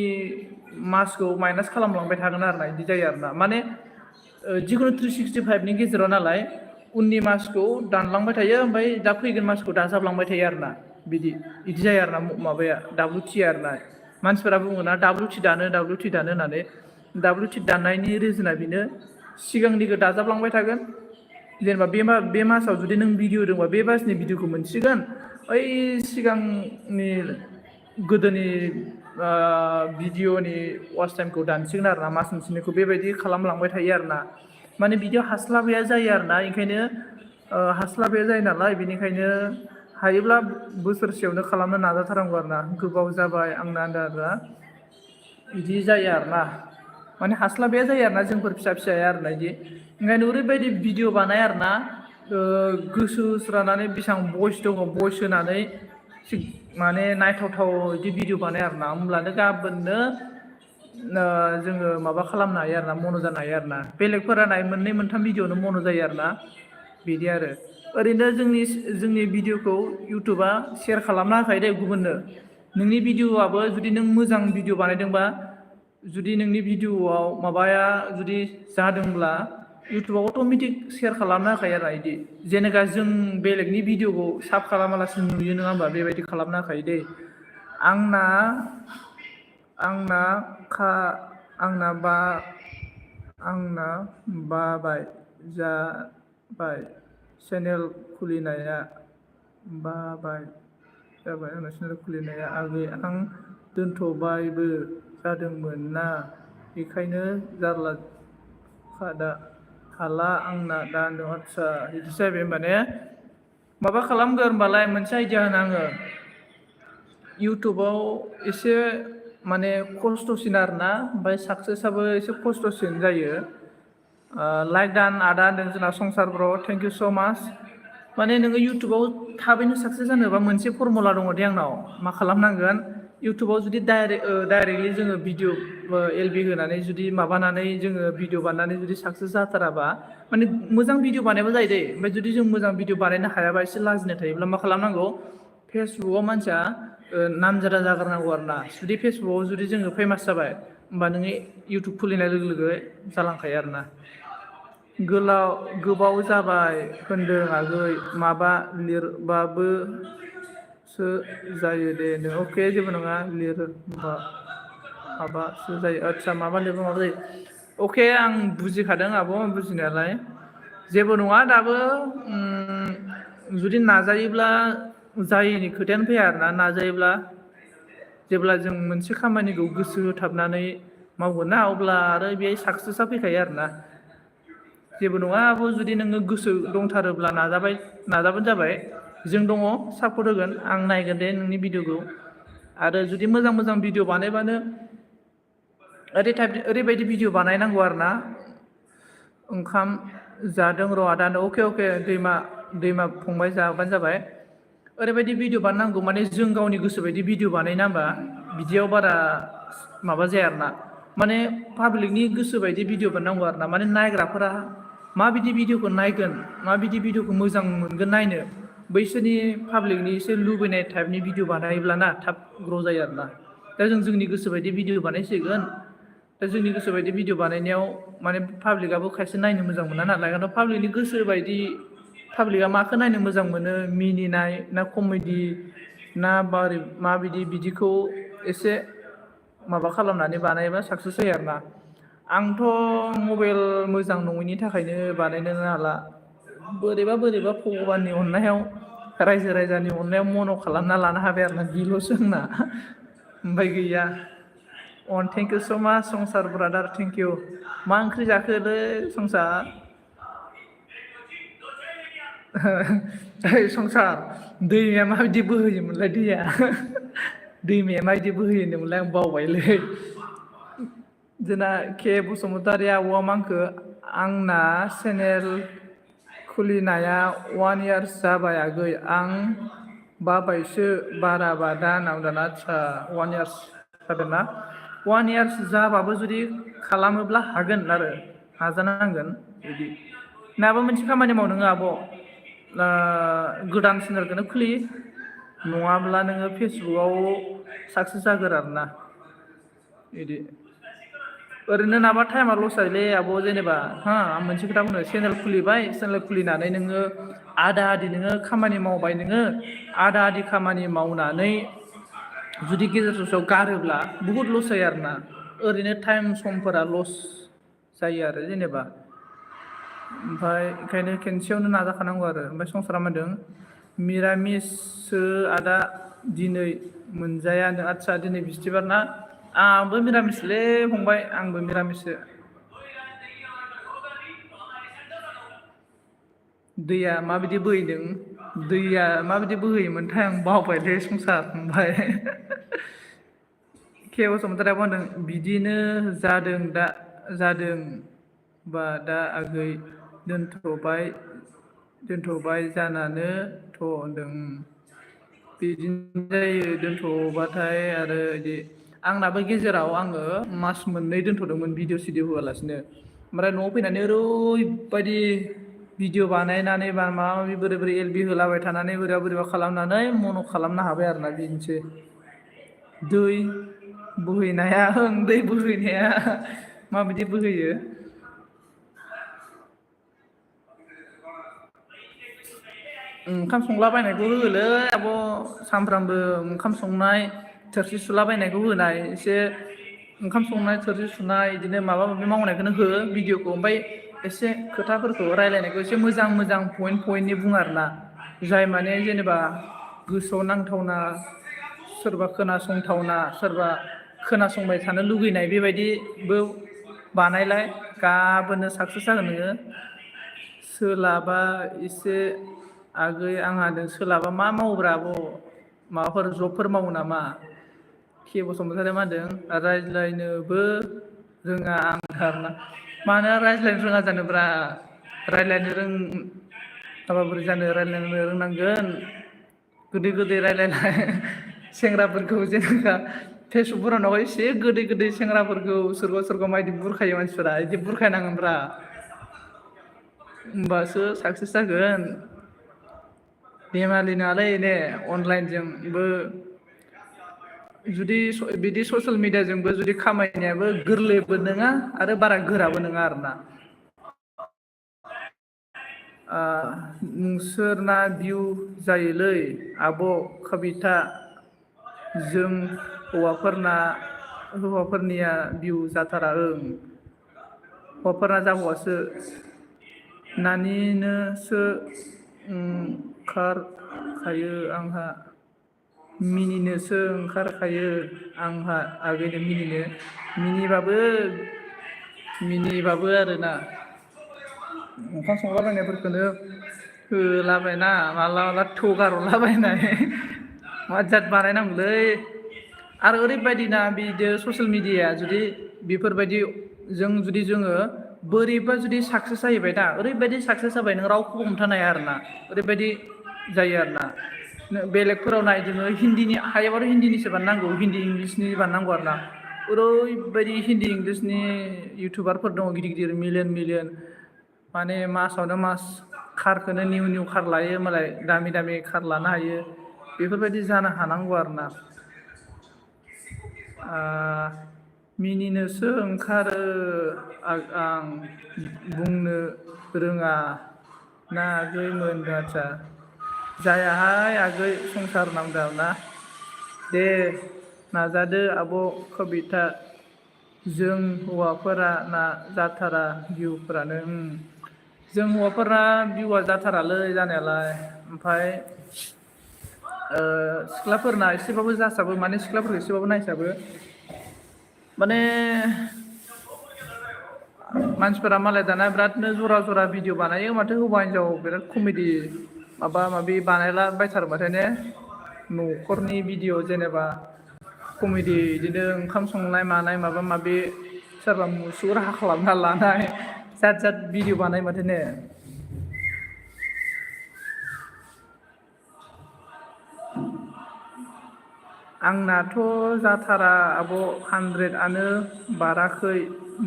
Speaker 1: मासखौ माइनास खालामलांबाय थागोन आरो ना, बिदि जायो आरो ना। माने जिखुनु 365नि गेजेराव नालाय, उननि मासखौ दानलांबाय थायो, ओमफ्राय दा फैगोन मासखौ दाजाबलांबाय थायो आरो ना, बिदि जायो आरो ना माबाया WT आरो ना। मानसिफोरा बुङो ना WT दानो होननानै। WT दाननायनि रिजोना बेनो, सिगांनिखौ दाजाबलांबाय थागोन। जेनेबा बे मासाव जुदि नों भिडिअ होदोंबा बे मासनि भिडिअखौ मोनसिगोन, ओइ सिगांनि गोदोनि भिडिअनि वाच टाइमखौ दानसिगोन आरो ना, मास मोनसेनिखौ। बेबायदि खालामलांबाय थायो आरो ना। माने बिदियाव हास्लाबैया जायो आरो ना, ओंखायनो हास्लाबैया जायो नालाय, बेनिखायनो हायोब्ला बोसोरसेयावनो खालामनो नाजाथारनांगौ आरो ना। गोबाव जाबाय आंना आन्दारा बिदि जायो आरो ना। माने हास्लाबैया जायो आरो ना, जोंफोर फिसा फिसाया आरो ना बिदि। ओंखायनो ओरैबायदि भिडिअ बानाय आरो ना, गोसो होस्रानानै बेसेबां भइस दङ भइस होनानै माने नायथावथाव बिदि भिडिअ बानाय आरो ना। होमब्लानो गाबोननो जोङो माबा खालामनो हायो आरो ना, मन' जानो हायो आरो ना। बेलेगफोरा नाय 2-3 भिडिअआवनो मन' जायो आरो ना, बिदि आरो। ओरैनो जोंनि भिडिअखौ इउटुबा सेयार खालामना होखायो दे गुबुननो। नोंनि भिडिअआबो जुदि नों मोजां भिडिअ बानायदोंबा, जुदि नोंनि भिडिअआव माबाया जुदि जादोंब्ला, इउटुबाव अट'मेटिक सेयार खालामना होखायो आरो बिदि। जेनेबा जों बेलेगनि भिडिअखौ साब खालामालासिनो नुयो, नङा होमबा? बेबायदि खालामना होखायो दै। आंना बाबाय जाबाय चेनेल खुलिनाया, आगै आं दोनथ'बायबो जादोंमोन ना, बेखायनो जारला हाला आंना दा होनदों। आदसा बिदि जाहैबाय होनबा ने? माबा खालामगोन होनबालाय, मोनसे आइडिया होनो आङो। इउटुबाव एसे माने खस्थ'सिन आरो ना, ओमफ्राय साक्सेसआबो एसे खस्थ'सिन जायो। लाइक दान आदा होनदों जोंना संसार ब्र', थेंक इउ स' माच। माने नोङो इउटुबाव थाबैनो साक्सेस जानोबा मोनसे फरमुला दङ दे आंनाव। मा खालामनांगोन, इउटुबाव जुदि डाइरेक्टलि जोङो भिडिअ एलबि होनानै जुदि माबानानै जोङो भिडिअ बानायनानै जुदि साक्सेस जाथाराबा, माने मोजां भिडिअ बानायबा जायो दै। ओमफ्राय जुदि जों मोजां भिडिअ बानायनो हायाबा, एसे लाजिनाय थायोब्ला मा खालामनांगौ, फेसबुकआव मानसिया नामजादा जाग्रोनांगौ आरो ना। जुदि फेसबुकआव जुदि जोङो फेमास जाबाय, होमबा नोङो इउटुब खुलिनाय लोगो लोगो जालांखायो आरो ना। गोबाव जाबाय होनदों आगै माबा लिरबाबोसो जायो दे नों अके जेबो नङा माबासो जायो आदसा माबा लिरबा माबा जायो अके आं बुजिखादों आब' बुजिनायालाय जेबो नङा दाबो जुदि नाजायोब्ला जायैनि खोथायानो फैया आरोना नाजायोब्ला जेब्ला जों मोनसे खामानिखौ गोसो होथाबनानै मावगोन ना अब्ला आरो बेहाय साक्सेसआ फैखायो आरोना जेबो नङा आब' जुदि नोङो गोसो दंथारोब्ला नाजाबानो जाबाय जों दङ सापर्ट होगोन आं नायगोन दे नोंनि भिडिअखौ आरो जुदि मोजां भिडिअ बानायबानो ओरैबायदि भिडिअ बानायनांगौ आरोना ओंखाम जादों र' आदानो अके दैमा फंबाय जाबानो जाबाय ओरैबायदि भिडिअ बानायनांगौ माने जों गावनि गोसो बायदि भिडिअ बानायना होमबा बिदियाव बारा माबा जाया आरोना माने पाब्लिकनि गोसो बायदि भिडिअ बानायनांगौ आरोना माने नायग्राफोरा माबायदि भिडिअखौ नायगोन माबायदि भिडिअखौ मोजां मोनगोन नायनो बैसोरनि पाब्लिकनि एसे लुबैनाय टाइपनि भिडिअ बानायोब्लाना थाब ग्र' जायो आरोना दा जों जोंनि गोसो बायदि भिडिअ बानायसिगोन दा जोंनि गोसो बायदि भिडिअ बानायनायाव माने पाब्लिकआबो खायसे नायनो मोजां मोना नालाय ओंखायनो पाब्लिकनि गोसो बायदि पाब्लिकआ माखौ नायनो मोजां मोनो मिनिनाय ना कमेडि ना माबायदि बिदिखौ एसे माबा खालामनानै बानायबा साक्सेस जायो आरोना आंथ' मबाइल मोजां नङैनि थाखायनो बानायनोनो हाला बोरैबा भगबाननि अननायाव रायजो राजानि अननायाव मन' खालामना लानो हाबाय आरोना बेल'सो आंना ओमफ्राय गैया थेंक इउ स' माच संसार ब्रादार थेंक इउ मा ओंख्रि जाखोलै संसार संसार दैमाया माबायदि बोहैयोमोनलाय दैमाया माबायदि बोहैयो होनदोंमोनलाय आं बावबायलै जोंना के बसुमतारी आब'आ मा होनखो आंना चेनेल खुलिनाया 1 year जाबाय आगै आं बाबायसो बाराबा दा होनना आदसा 1 year जादोंना 1 year जाबाबो जुदि खालामोब्ला हागोन आरो नाजानांगोन बिदि माबा मोनसे खामानि माव नोङो आब' गोदान चेनेलखौनो खुलि नङाब्ला नोङो फेसबुकआव साक्सेस जागोन आरोना बिदि ओरैनो नाबा टाइमा लस जायोलै आब' जेनेबा आं मोनसे खोथा बुंनो चेनेल खुलिबाय चेनेल खुलिनानै नोङो आदा आदि नोङो खामानि मावबाय नोङो आदा आदि खामानि मावनानै जुदि गेजेर ससेयाव गारोब्ला बुहुत लस जायो आरोना ओरैनो टाइम समफोरा लस जायो आरो जेनेबा ओमफ्राय ओंखायनो खेनसेयावनो नाजाखानांगौ आरो ओमफ्राय संसारा मा होनदों मिरामिससो आदा दिनै मोनजायानो आदसा दिनै बिस्थिबार ना आंबो मिरामिसलै फंबाय आंबो मिरामिससो दैया माबायदि बोहैयोमोनथाय आं बावबायलै संसार ओमफ्राय के बसुमतारी आब'आ होनदों बिदिनो जादों बा दा आगै दोनथ'बाय जानानो थ' होनदों बिदिनो जायो दोनथ'बाथाय आरो बिदि आंनाबो गेजेराव आङो मास मोननै दोनथ'दोंमोन भिडिअ सिडिअ होआलासिनो ओमफ्राय न'आव फैनानै ओरैबायदि भिडिअ बानायनानै बा माबा माबि बोरै एलबि होलाबाय थानानै बोरैबा खालामनानै मन' खालामनो हाबाय आरोना बेनोसै दै बोहैनाया माबायदि बोहैयो ओंखाम संलाबायनायखौ होलै आब' सानफ्रामबो ओंखाम संनाय थोरसि सुलाबायनायखौ होनाय एसे ओंखाम संनाय थोरसि सुनाय बिदिनो माबा माबि मावनायखौनो हो भिडिअखौ ओमफ्राय एसे खोथाफोरखौ रायलायनायखौ एसे मोजां पइन्टनि बुं आरोना जाय माने जेनेबा गोसोआव नांथावना सोरबा खोनासंथावना सोरबा खोनासंबाय थानो लुगैनाय बेबायदिबो बानायलाय गाबोननो साक्सेस जागोन नोङो सोलाबा एसे आगै आंहा सोलाबा मा मावोब्रा आब' माबाफोर जबफोर मावो नामा के बसुमतारी मा होनदों रायज्लायनोबो रोङा आंथारना मानो रायज्लायनो रोङा जानोब्रा रायज्लायनो बोरै जानो रायज्लायनो रोंनांगोन गोदै रायज्लायनाय सेंग्राफोरखौ जेनेबा फेसबुकफोराव एसे गोदै सेंग्राफोरखौ सोरखौ मायदि बुरखायो मानसिफोरा बिदि बुरखायनांगोनब्रा होमबासो साक्सेस जागोन बेमालि नङालै ने अनलाइनजोंबो जुदि बिदि ससियेल मिडियाजोंबो जुदि खामायनायाबो गोरलैबो नङा आरो बारा गोराबो नङा आरोना नोंसोरना भिउ जायोलै आब' कबिता जों हौवाफोरनिया भिउ जाथारा हौवाफोरना जाबावासो नानिनोसो ओंखारखायो आंहा आगैनो मिनिबाबो आरोना ओंखाम संलाबायनायफोरखौनो होलाबायना माला थगारहरलाबायनाय मा जाद बानायनांगौलै आरो ओरैबायदि ना बिदि ससियेल मिडियाया जुदि बेफोरबायदि जोङो बोरैबा जुदि साक्सेस जाहैबाय दा ओरैबायदि साक्सेस जाबाय नों रावखौबो हमथानो हाया आरोना ओरैबायदि जायो आरोना बेलेगफोराव नाय जोङो हिन्दीनि हायोबाथ' हिन्दीनिसो बानायनांगौ हिन्दी इंलिसनि बानायनांगौ आरोना ओरैबायदि हिन्दी इंलिसनि इउटुबारफोर दङ गिदिर गिदिर मिलियन माने मासावनो मास कारखौनो निउ कार लायो मालाय दामि कार लानो हायो बेफोरबायदि जानो हानांगौ आरोना मिनिनोसो ओंखारो आं बुंनो रोङा ना आगैमोन आदसा जायाहाय आगै संसार नांदाव ना दे नाजादो आब' कबिता जों हौवाफोरा ना जाथारा भिउफोरानो जों हौवाफोरा भिउआ जाथारालै जानायालाय ओमफ्राय सिख्लाफोरना एसेबाबो जासाबो माने सिख्लाफोरखौ एसेबाबो नायसाबो माने मानसिफोरा मालाय दाना बिरादनो जरा भिडिअ बानायो माथो हौवा हिनजाव बिराद कमेडि माबा माबि बानायला बायथारोबाथाय ने न'खरनि भिडिअ जेनेबा कमेडि बिदिनो ओंखाम संनाय मानाय माबा माबि सोरबा मुसुगुर हाख्लाबना लानाय जाद भिडिअ बानाय माथो ने आंनाथ' जाथारा आब' 100आनो बाराखै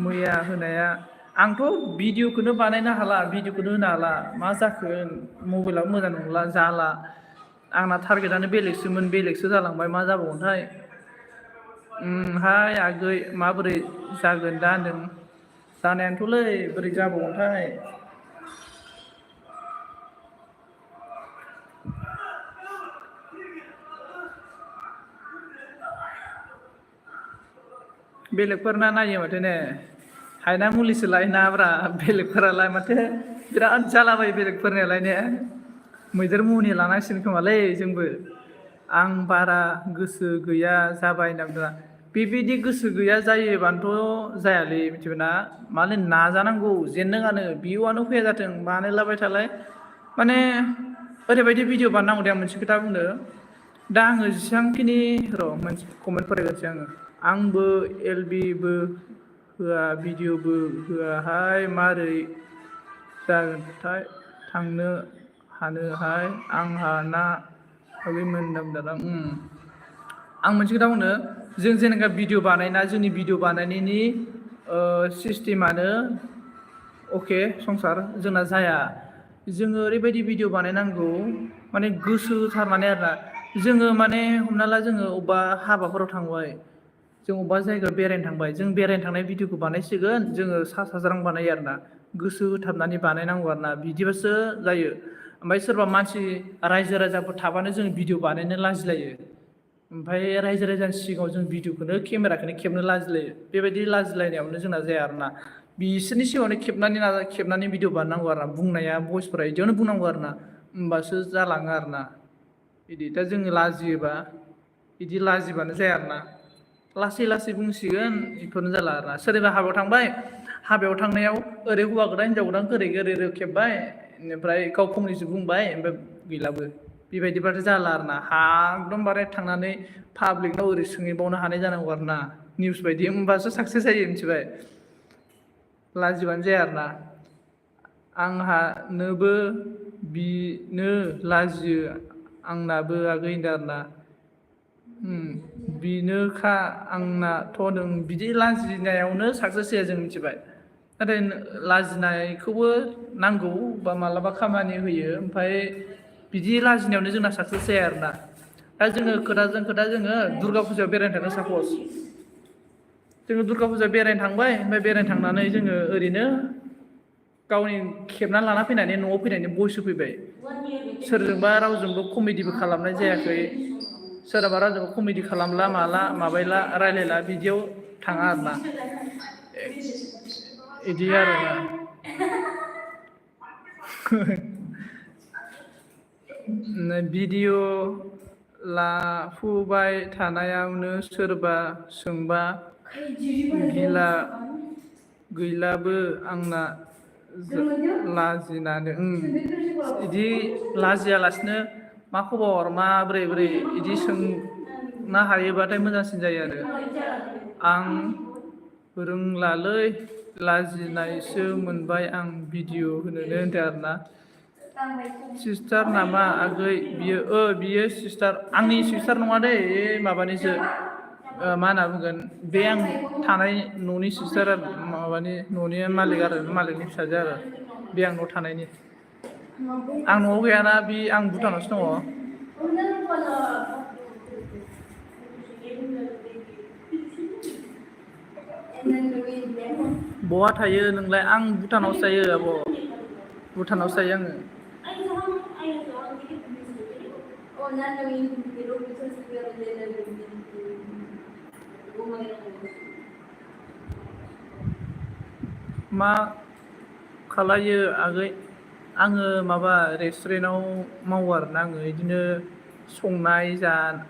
Speaker 1: मैया होनाया आंथ' भिडिअखौनो बानायनो हाला भिडिअखौनो होनो हाला मा जाखो मबाइलाबो मोजां नंला जाला आंना टारगेटआनो बेलेगसो जालांबाय मा जाबावगोनथाय हाय आगै माबोरै जागोन दा नों जानायानोथ'लै बोरै जाबावगोनथाय बेलेगफोरना नायो माथो ने हायना मुलिसो लायनाब्रा बेलेगफोरालाय माथो बिराद जालाबायो बेलेगफोरनियालाय ने मैदेर मुनि लानांसिगोन खोमालै जोंबो आं बारा गोसो गैया जाबाय होनना बुंदों बेबायदि गोसो गैया जायोबानोथ' जायालै मिथिबायना माने नाजानांगौ जेननोङानो भिउआनो फैया जाथों बानायलाबाय थालाय माने ओरैबायदि भिडिअ बानायनांगौ दे आं मोनसे खोथा बुंनो दा आङो जेसेबांखिनि मोनसे कमेन्ट फरायगासिनो आंबो एलबिबो होआ भिडिअबो होआहाय मारै जागोनथाय थांनो हानोहाय आंहा ना आगैमोन होनना बुंदों आं मोनसे खोथा बुंनो जों जेनेबा भिडिअ बानायना जोंनि भिडिअ बानायनायनि सिस्टेमानो अके संसार जोंना जाया जोङो ओरैबायदि भिडिअ बानायनांगौ माने गोसो होथारनानै आरोना जोङो माने हमना ला जोङो अबेबा हाबाफोराव थांबाय जों अबेबा जायगायाव बेरायनो थांबाय जों बेरायनो थांनाय भिडिअखौ बानायसिगोन जोङो सा साज्रां बानायो आरोना गोसो होथाबनानै बानायनांगौ आरोना बिदिबासो जायो ओमफ्राय सोरबा मानसि रायजो राजाफोर थाबानो जों भिडिअ बानायनो लाजिलायो ओमफ्राय रायजो राजानि सिगाङाव जों भिडिअखौनो केमेराखौनो खेबनो लाजिलायो बेबायदि लाजिलायनायावनो जोंना जाया आरोना बिसोरनि सिगाङावनो खेबनानै भिडिअ बानायनांगौ आरोना बुंनाया भइसफोरा बिदियावनो बुंनांगौ आरोना होमबासो जालाङो आरोना बिदि दा जोङो लाजियोबा बिदि लाजिबानो जाया आरोना लासै बुंसिगोन बेफोरनो जाला आरोना सोरनिबा हाबायाव थांबाय हाबायाव थांनायाव ओरै हौवा गोदान हिनजाव गोदानखौ ओरै खेबबाय ओमफ्राय गाव फंनैसो बुंबाय ओमफ्राय गैलाबो बेबायदिबाथाय जाला आरोना एकदमबारे थांनानै पाब्लिकनाव ओरै सोंहैबावनो हानाय जानांगौ आरोना निउस बायदि होमबासो साक्सेस जायो मिथिबाय लाजिबानो जाया आरोना आंहानोबो बिनो लाजियो आंनाबो आगै होनदों आरोना बिनोखा आंनाथ' नों बिदि लाजिनायावनो साक्सेस जाया जों मिथिबाय नाथाय लाजिनायखौबो नांगौ बा मालाबा खामानि होयो ओमफ्राय बिदि लाजिनायावनो जोंना साक्सेस जाया आरोना दा जोङो खोथाजों खोथा जोङो दुर्गा फुजायाव बेरायनो थाङो सापस जोङो दुर्गा फुजायाव बेरायनो थांबाय ओमफ्राय बेरायनो थांनानै जोङो ओरैनो गावनि खेबनानै लाना फैनानै न'आव फैनानै भइस होफैबाय सोरजोंबा रावजोंबो कमेडिबो खालामनाय जायाखै सोरहाबा रावजोंबो कमेडि खालामला माला माबायला रायलायला बिदियाव थाङा आरोना इदि आरोना भिडिअ लाफुबाय थानायावनो सोरबा सोंबा गिला गैलाबो आंना लाजिनानै इदि लाजियालासिनो मा खबर माब्रै बोरै इदि सोंनो हायोबाथाय मोजांसिन जायो आरो आं रोंलालै लाजिनायसो मोनबाय आं भिडिअ होनोनो होनदों आरोना सिस्टार नामा आगै बियो सिस्टार आंनि सिस्टार नङा दै माबानिसो मा होनना बुंगोन बे आं थानाय न'नि सिस्टार आरो माबानि न'नि मालिक आरो मालिकनि फिसाजो आरो बे आं न'आव थानायनि आं न'आव गैयाना बे आं भुटानावसो दङ बहा थायो नोंलाय आं भुटानावसो थायो आब' भुटानावसो थायो आङो मा खालायो आगै आङो माबा रेस्टुरेन्टाव मावो आरोना आङो बिदिनो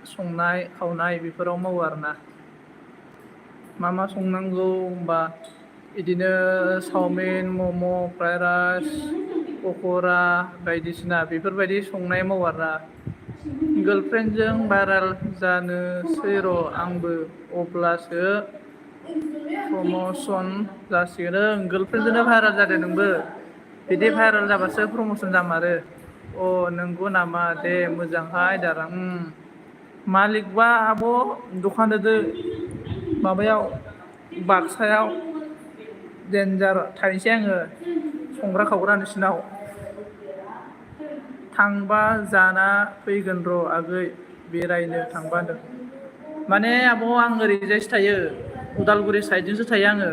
Speaker 1: संनाय खावनाय बेफोराव मावो आरोना मा संनांगौ होनबा बिदिनो चावमिन मम' फ्राइड राइस पक'रा बायदिसिना बेफोरबायदि संनाय मावो आरोना गार्लफ्रेन्डजों भाइरेल जानोसै र' आंबो अब्लासो प्रमसन जासिगोन गार्लफ्रेन्डजोंनो भाइरेल जादो नोंबो बिदि भाइरेल जाबासो प्रमसन जामारो अ नंगौ नामा दे मोजांहाय दारां मालिकबा आब' दखान होदो माबायाव बाक्सायाव देन्जार थाहैसै आङो संग्रा खावग्रा नोंसिनाव थांबा जाना फैगोन र' आगै बेरायनो थांबा माने आब' आं ओरैजायसो थायो उदालगुरि साइडजोंसो थायो आङो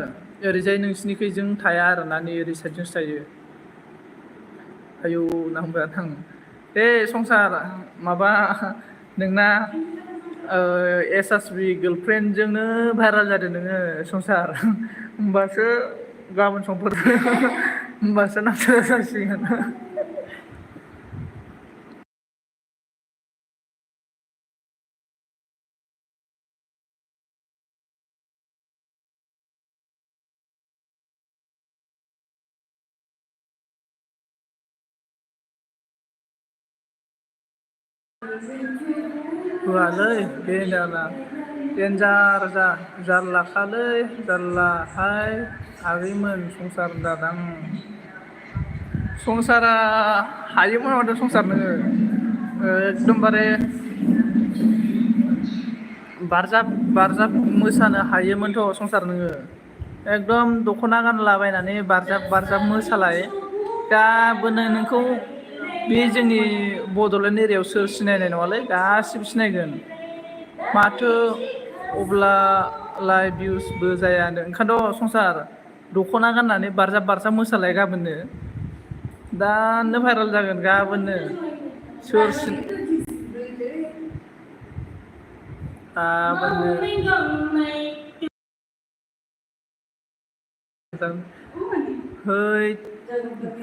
Speaker 1: ओरैजाय नोंसिनिखैजों थाया आरोना नै ओरै साइडजोंसो थायो आयौ नांबाय आं बे संसार माबा नोंना एस बि गार्लफ्रेन्डजोंनो भाइरेल जादों नोङो संसार होमबासो गाबोन समफोर होमबासो नामजादा जासिगोन होआलै बे दाना देन्जार जारलाखालै जारलाहाय आगैमोन संसार जादां संसारा हायोमोन माथो संसार नोङो एकदमबारे बारजाब मोसानो हायोमोनथ' संसार नोङो एकदम दख'ना गानलाबायनानै बारजाब मोसालाय गाबोनो नोंखौ बे जोंनि बड'लेण्ड एरियायाव सोर सिनायनाय नङालै गासिबो सिनायगोन माथो अब्लालाय भिउसबो जायानो ओंखायनोथ' संसार दख'ना गाननानै बारजाब मोसालाय गाबोननो दानो भाइरेल जागोन गाबोननो सोर है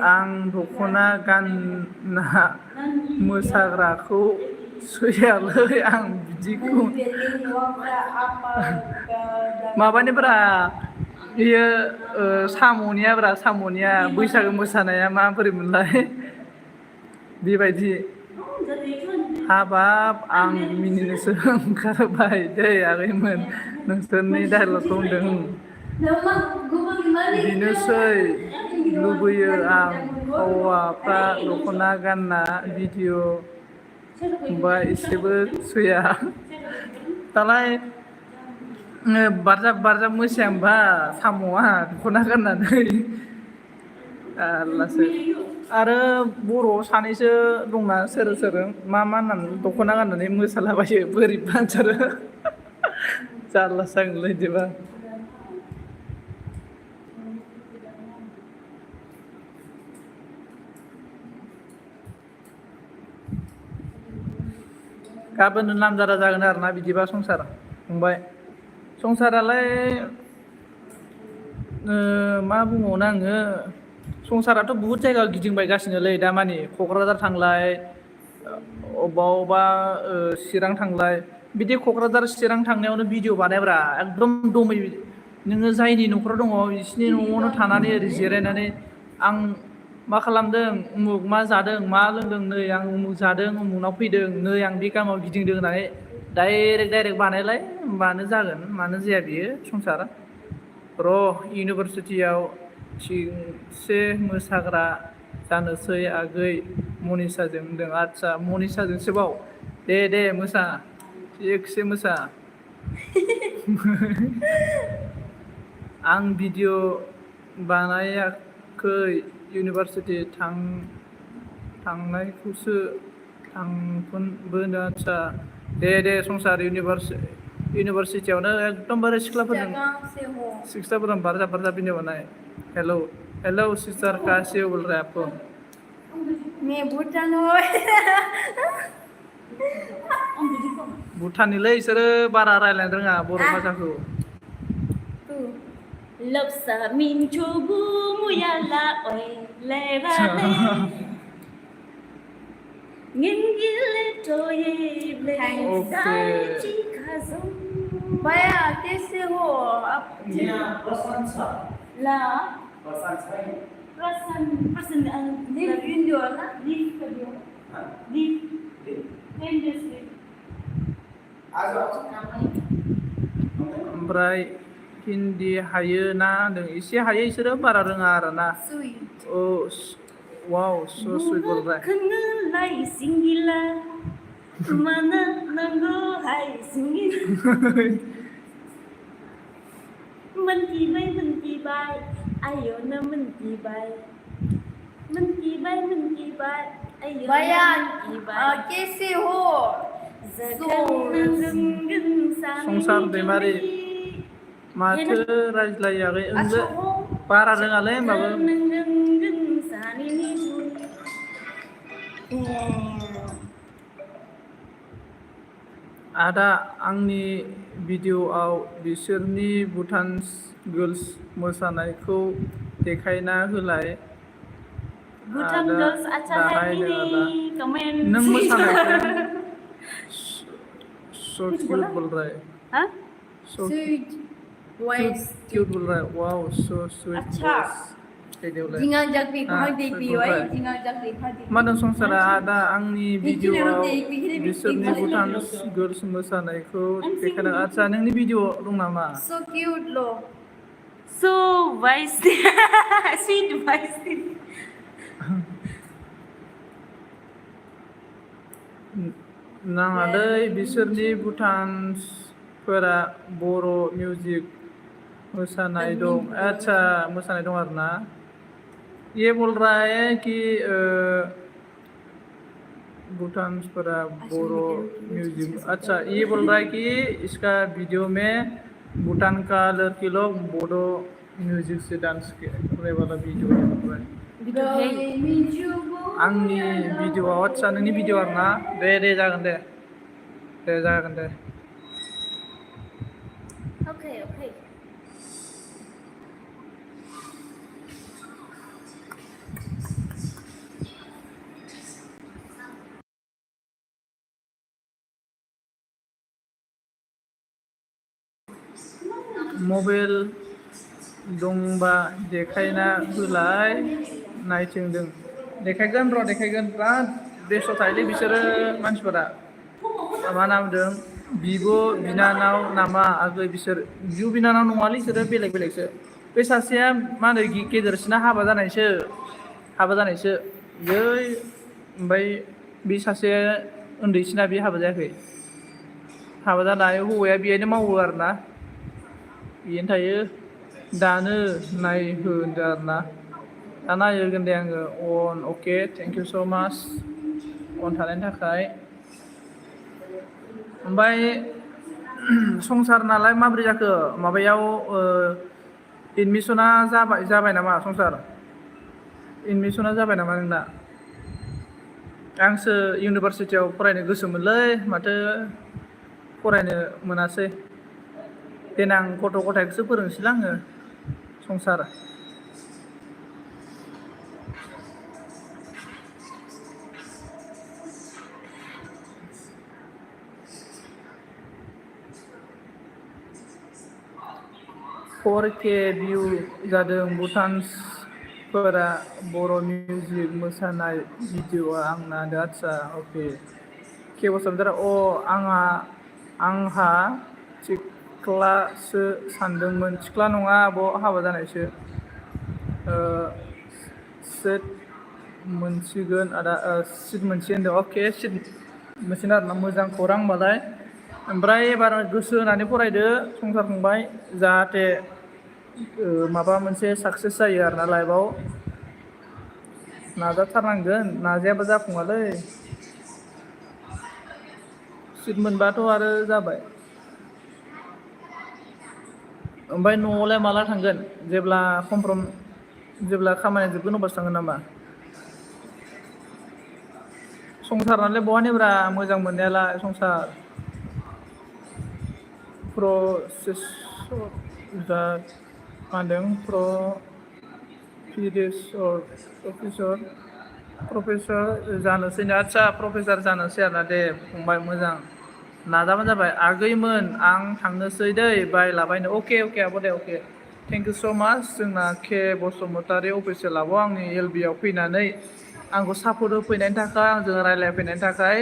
Speaker 1: आं दख'ना गानना मोसाग्राखौ सैयालै आं बिदिखौ माबानिब्रा बेयो साम'निया बैसागो मोसानाया माबोरैमोनलाय बेबायदि हाबाब आं मिनिनोसो ओंखारबाय दै आगैमोन नोंसोरनि डाइलगखौ होनदों बिनोसै लुबैयो आं हौवाफ्रा दख'ना गानना भिडिअ होमबा एसेबो सैया दालाय बारजाब मोसाया होमबा साम'आ दख'ना गाननानै जारलासो आरो बर' सानैसो दंना सोर मा होननानै दख'ना गाननानै मोसालाबायो बोरैबा नोंसोरो जारलासो जागोनलै बिदिबा गाबोन नामजादा जागोन आरोना बिदिबा संसार फंबाय। संसारालाय मा बुंबावनो आङो, संसाराथ' बुहुद जायगा गिदिंबायगासिनोलै दामानि क'क्राझार थांलाय, अबावबा चिरां थांलाय, बिदि क'क्राझार चिरां थांनायावनो भिडिअ बानायब्रा एकदम दमै नोङो जायनि न'खराव दङ बिसिनि न'आवनो थानानै ओरै जिरायनानै आं मा खालामदों उमुख मा जादों मा लोंदों नै आं उमुख जादों उमुखनाव फैदों नै आं बे गामियाव गिदिंदों होननानै डाइरेक्ट बानायलाय मानो जागोन मानो जाया बियो संसार। र' इउनिभारसिटियाव थिगसे मोसाग्रा जानोसै आगै मनिसाजों होनदों। आदसा मनिसाजोंसोबाव, दे मोसा थिगसे मोसा। आं भिडिअ बानायाखै इउनिभारसिटि थांनायखौसो थांगोनबो। आदसा दे संसार इउनिभारसिटियावनो एकदमबारे सिख्लाफोरजों बारजाब भिडिअ बानाय। हेलौ सिस्टार कैसे हो बोल रहा है आपको?
Speaker 3: मैं भूटान हूँ।
Speaker 1: भुटाननिलै इसोरो बारा रायज्लायनो रोङा बर' भाषाखौ।
Speaker 2: Lobsa min chobu muyala oi levale. Ngingile toye ble dai chikazum.
Speaker 3: भैया कैसे हो आप?
Speaker 2: La Prasan
Speaker 3: लिव इंडिया ना?
Speaker 2: Leave video. Leave. Then just leave.
Speaker 1: ओमफ्राय हिन्दी हायो ना होनदों, एसे हायो इसोरो बारा रोङा आरोना।
Speaker 3: Sweet.
Speaker 1: वाव सो स्वीट बोल रहा है।
Speaker 2: Kengelai singgila mana nanggo hai singgila. Mentibai ayo na mentibai ayo
Speaker 3: भैया
Speaker 2: mentibai.
Speaker 3: कैसे हो?
Speaker 1: संसार दैमारि माथो रायज्लायाखै ओंलो बारा रोङालै होमबाबो। आदा आंनि भिडिअआव बिसोरनि भुटान्स गर्ल्स मोसानायखौ देखायना होलाय।
Speaker 2: Bhutan girls अच्छा है कि नहीं कमेंट
Speaker 1: नों मोसानायखौ सो क्यूट बोल रहा है।
Speaker 2: हाँ
Speaker 3: Sweet voice.
Speaker 1: क्यूट बोल रहा है। वाओ सो स्वीट
Speaker 2: अच्छा।
Speaker 3: जिंगां जागबी कहाँ देखबी
Speaker 1: बोल रहा
Speaker 3: वही
Speaker 1: है।
Speaker 3: जिंगां जागबी कहाँ देखबी?
Speaker 1: मानो संसारा आदा आंनि भिडिअआव
Speaker 3: बिखिनि
Speaker 1: बिसोरनि भुटान्स गर्ल्स मोसानायखौ देखायना। आदसा नोंनि भिडिअ दं नामा?
Speaker 3: So cute lo.
Speaker 2: so wise sweet wise
Speaker 1: नाङालै बिसोरनि भुटान्सफोरा बर' मिउजिक मोसानाय दं। आदसा मोसानाय दं आरोना। ये बोल रहा है कि भूटान्सफोरा बर' म्यूजिक। अच्छा ये बोल रहा है कि इसका वीडियो में भूटान का लड़की लोग बोडो म्यूजिक से डांस करने वाला वीडियो है। आंनि भिडिअआव आदसा नोंनि भिडिअ आरोना। दे जागोन दे जागोन दे।
Speaker 2: okay
Speaker 1: मबाइल दंबा देखायना होलाय नायथिंदों। देखायगोन र' देखायगोन। बिराद बेस्थ' थायोलै बिसोरो मानसिफोरा। मा नाम होनदों बिब' बिनानाव नामा आगै बिसोर बिब' बिनानाव नङालै बिसोरो बेलेगसो। बे सासेया मा होनो गेदेरसिना हाबा जानायसो यै ओमफ्राय बे सासे उन्दैसिना बे हाबा जायाखै। हाबा जानाय हौवाया बेहायनो मावो आरोना, बेनो थायो। दानो नायहो होनदों आरोना। दा नायहोगोन दे आङो अन। अके थेंक इउ स' माच अन थानायनि थाखाय। ओमफ्राय संसार नालाय माबोरै जाखो माबायाव एडमिसना जाबाय नामा? संसार एडमिसना जाबाय नामा नोंना? आंसो इउनिभारसिटियाव फरायनो गोसोमोनलै माथो फरायनो मोनासै देनां गथ' गथायखौसो फोरोंसैलां आङो संसार के भिउ जादों भुटानफोरा बर' मिउजिक मोसानाय भिडिअ'आ आंना आदसा अके के बसुमतारा आंहा सिख्लासो सानदोंमोन सिख्ला नङा आब' हाबा जानायसो सिट मोनसिगोन आदा सिट मोनसिगोन होनदों अके सिट मोनसिगोन आरोना मोजां खौरां होनबालाय ओमफ्राय एबार गोसो होनानै फरायदो संसार खुंबाय जाहाथे माबा मोनसे साक्सेस जायो आरोना लाइफआव नाजाथारनांगोन नाजायाबा जाफुङालै सिट मोनबाथ' आरो जाबाय ओमफ्राय न'आवलाय माला थांगोन जेब्ला खामानिया जोबगोन अब्लासो थांगोन नामा संसारालाय बहानिब्रा मोजां मोननायालाय संसार प्रफेसर मा होनदों प्रफेसर जानोसै आदसा प्रफेसर जानोसै आरोना दे फंबाय मोजां नाजाबानो जाबाय आगैमोन आं थांनोसै दै बाय लाबायनो अके आब' दे अके थेंक इउ स' माच जोंना के बसुमतारी अफिसियेल आब' आंनि LB आव फैनानै आंखौ सापर्ट होफैनायनि थाखाय आंजों रायज्लायफैनायनि थाखाय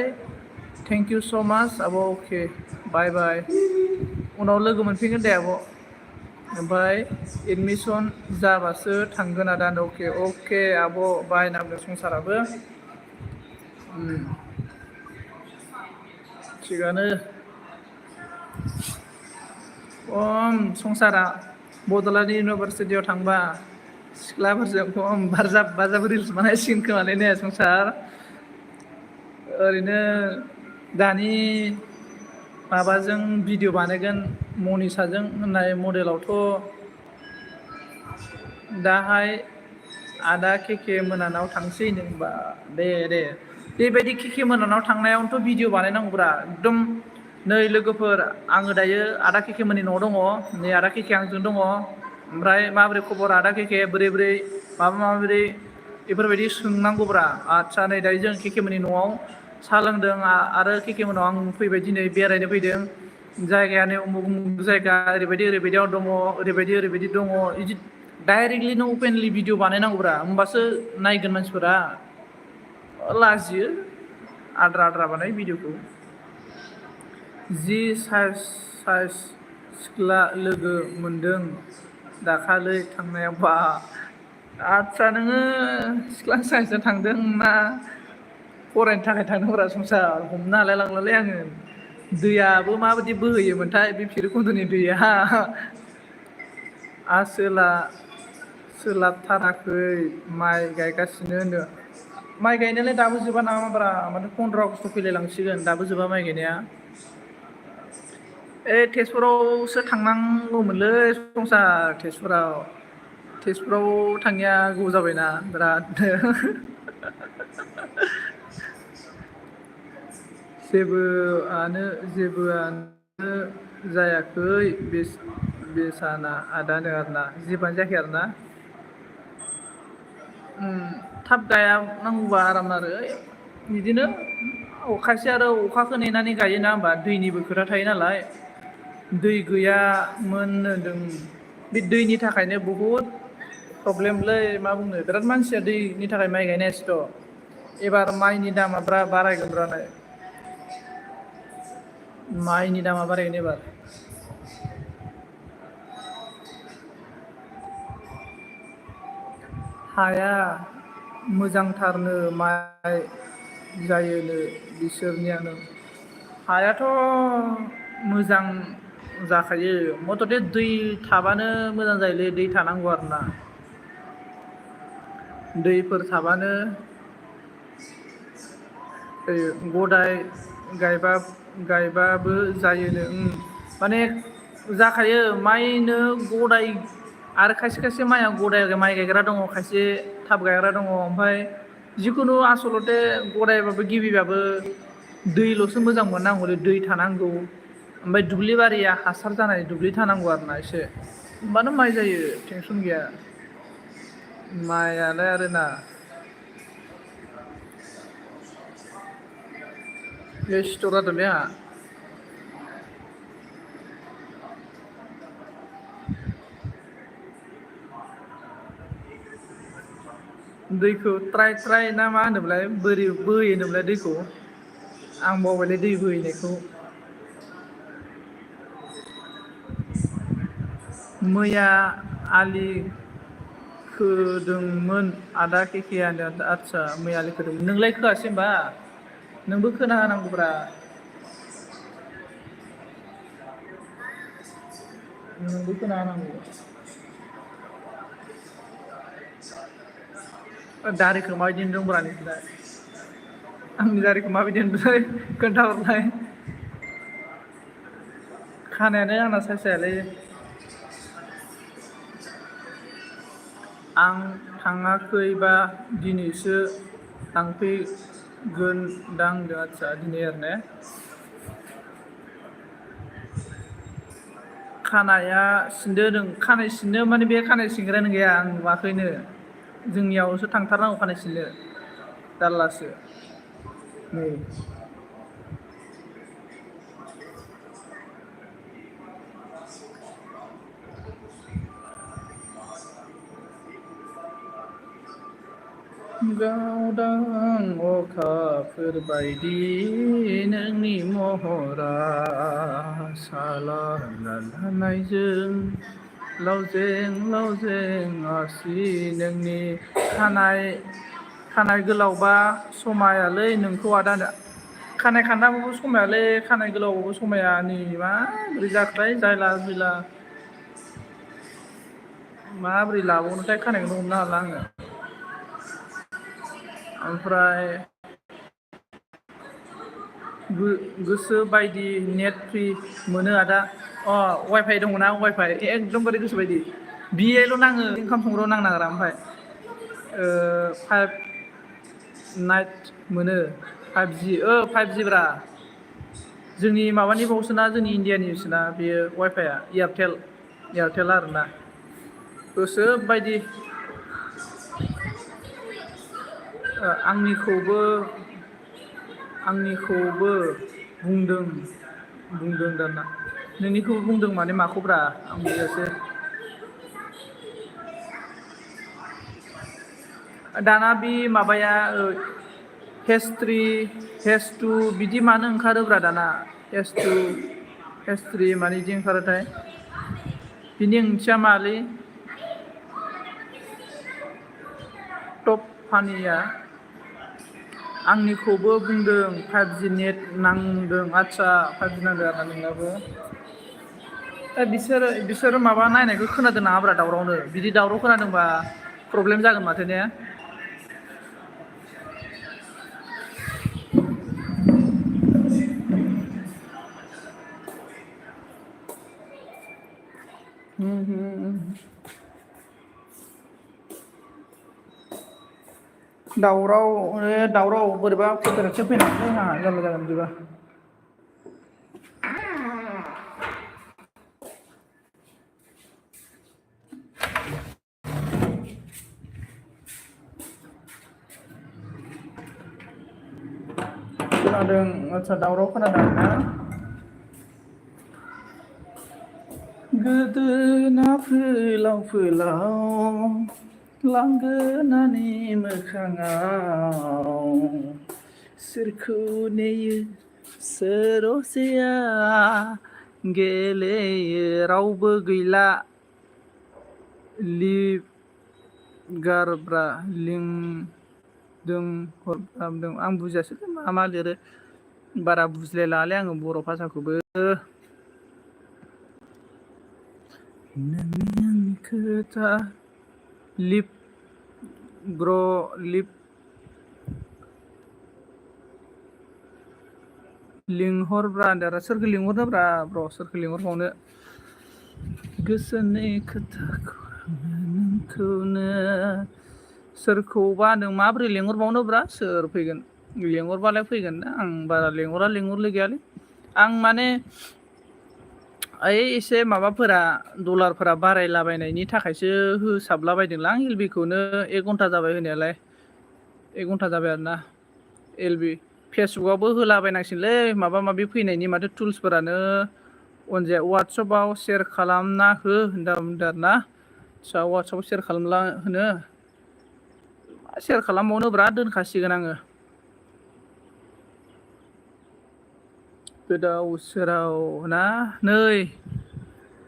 Speaker 1: थेंक इउ स' माच आब' अके बाय उनाव लोगो मोनफिनगोन दे आब' ओमफ्राय एडमिसन जाबासो थांगोन आदा अके आब' बायनांगौ संसाराबो थिगानो संसारा बड'लेण्ड इउनिभारसिटियाव थांबा सिख्लाफोरजों बारजाब रिल्स बानायसिगोन खोमालै ने संसार ओरैनो दानि माबाजों भिडिअ बानायगोन मनिसाजों होननाय मडेलावथ' दाहाय आदा के मोनानाव थांसै होनबा दे बेबायदि के मोनानाव थांनायावनोथ' भिडिअ बानायनांगौब्रा एकदम नै लोगोफोर आङो दायो आदा के मोननि न'आव दङ नै आदा के आंजों दङ ओमफ्राय माबोरै खबर आदा के बोरै माबोरै बेफोरबायदि सोंनांगौब्रा आदसा नै दायो जों के मोननि न'आव साहा लोंदों आरो के मोनाव आं फैबाय दिनै बेरायनो फैदों जायगायानो उमुक जायगा ओरैबायदियाव दङ ओरैबायदि दङ बिदि डाइरेक्टलि नों अपेनलि भिडिअ बानायनांगौब्रा होमबासो नायगोन मानसिफोरा लाजियो आद्रा बानाय भिडिअखौ जि साइज सिख्ला लोगो मोनदों दाखालै थांनायाव बा आदसा नोङो सिख्ला साइजजों थांदों ना फरायनो थाखाय थांदोंब्रा संसार हमनो हालाय लांलालै आङो दैयाबो माबायदि बोहैयोमोनथाय बे भैरबकुन्दनि दैया सोलाबथाराखै माइ गायगासिनो होनदों माइ गायनायालाय दाबो जोबा नामाब्रा माथो 15 आगष्ट फैलाय लांसिगोन दाबो जोबा माइ गायनाया तेजपुरावसो थांनांगौमोनलै संसार तेजपुराव थाङिया गोबाव जाबायना बिरादनो जेबोआनो जायाखै बेसाना आदानो आरोना जेबोआनो जायाखै आरोना थाब गायनांगौबा आराम आरो बिदिनो खायसे आरो अखाखौ नेनानै गायोना होमबा दैनिबो खोथा थायो नालाय दै गैयामोन होनदों बे दैनि थाखायनो बहुद प्रब्लेमलै मा बुंनो बिराद मानसिया दैनि थाखाय माइ गायनायासोथ' एबार माइनि दामा बारायगोनब्रा माइनि दामा बारायगोन एबार हाया मोजांथारनो माइ जायोनो बिसोरनियानो हायाथ' मोजां जाखायो मथथे दै थाबानो मोजां जायोलै दै थानांगौ आरोना दैफोर थाबानो गदाय गायबाबो जायोनो माने जाखायो माइनो गदाय आरो खायसे माइया गदाय माइ गायग्रा दङ खायसे थाब गायग्रा दङ ओमफ्राय जिखुनु आसलते गदायबाबो गिबिबाबो दैल'सो मोजां मोननांगौलै दै थानांगौ ओमफ्राय दुब्लि बारिया हासार जानाय दुब्लि थानांगौ आरो ना एसे होमबानो माइ जायो टेनसन गैया माइआलाय आरो ना बे सिथर जादोंलै आंहा दैखौ ट्राय ना मा होनोमोनलाय बोरै बोहोयो होनोमोनलाय दैखौ आं बावबायलै दै बोहैनायखौ मैया आलि खोदोंमोन आदा केकेआ आदसा मैया आलि खोदोंमोन नोंलाय खोआसै होमबा नोंबो खोना होनांगौब्रा नोंबो खोना होनांगौ दारिखौ माबायदि नुदोंब्रा नोंसोरलाय आंनि दारिखौ माबायदि नुदों खोन्थाहरनाय खानायानो आंना साइस जायालै आं थाङाखैबा दिनैसो थांफैगोनदां होनदों आदसा दिनै आरो ने खानाया सिनदो नों खानाय सिननो माने बे खानाय सिनग्रायानो गैया आं नुवाखैनो जोंनियावसो थांथारनांगौ खानाय सिननो जारलासो नै गावदां अखाफोर बायदि नोंनि महरा सालाना लानायजों लावजें आसि नोंनि खानाय गोलावबा समायालै नोंखौ आदा खानाय खान्दाबाबो समायालै खानाय गोलावबाबो समाया नै माबोरै जाखोथाय जायला जुयला माबोरै लाबावनोथाय खानायखौनो हमनो हाला आङो ओमफ्राय गोसो बायदि नेट फ्रि मोनो आदा वाइफाइ दङना वाइफाइ एकदमबारे गोसो बायदि बिएल' नाङो ओंखाम संग्रायाव नांनो नागिरा ओमफ्राय 5 नाइट मोनो 5G 5G ब्रा जोंनि माबानि बावसोना जोंनि इण्डियानिसोना बेयो वाइफाइआ एयारटेल आरोना गोसो बायदि आंनिखौबो बुंदों दाना नोंनिखौबो बुंदों माने माखौब्रा आं बुजियासै दाना बे माबाया H3 H2 बिदि मानो ओंखारोब्रा दाना H3 मानो बिदि ओंखारोथाय बिनि ओंथिया मालै टप फानिया आंनिखौबो बुंदों 5G नेट नांदों आदसा 5G नांदों आरोना नोंनाबो बिसोरो माबा नायनायखौ खोनादों नामाब्रा दावरावनो बिदि दावराव खोनादोंबा प्रब्लेम जागोन माथो ने दावराव बोरैबा कपिराइटसो फैनानै आंहा जारला जागोन बिदिबा खोनादों आदसा दावराव खोनादों ना गोदोना फोलाव लांगोनानि मोखाङाव सोरखौ नेयो सोर असेया गेलेयो रावबो गैला लिंगारब्रा लिंदों हरहाबदों आं बुजियासै मा लिरो बारा बुजिलायलाङालै आङो बर' भाषाखौबो नोंनि आंनि खोथा लिंहरब्रा होनदों सोरखौ लिंहरनोब्रा सोरखौ लिंहरबावनो गोसोनि खोथाखौ नोंखौनो सोरखौबा नों माबोरै लेंहरबावनोब्रा सोर फैगोन लेंहरबालाय फैगोन ना आं बारा लेंहरले गैयालै आं माने ओइ एसे माबाफोरा डलारफोरा बारायलाबायनायनि थाखायसो होसाबलाबायदोंलां एलबिखौनो 1 घन्टा जाबाय होनायालाय 1 घन्टा जाबाय आरोना एलबि फेसबुकआवबो होलाबायनांसिगोनलै माबा माबि फैनायनि माथो टुल्सफोरानो अनजाया वाट्सएपआव शेयार खालामना हो होनदों आरोना वाट्सएपआव शेयार खालामला होनो शेयार खालामबावनो बिराद दोनखासिगोन आङो गोदाव सोराव ना नै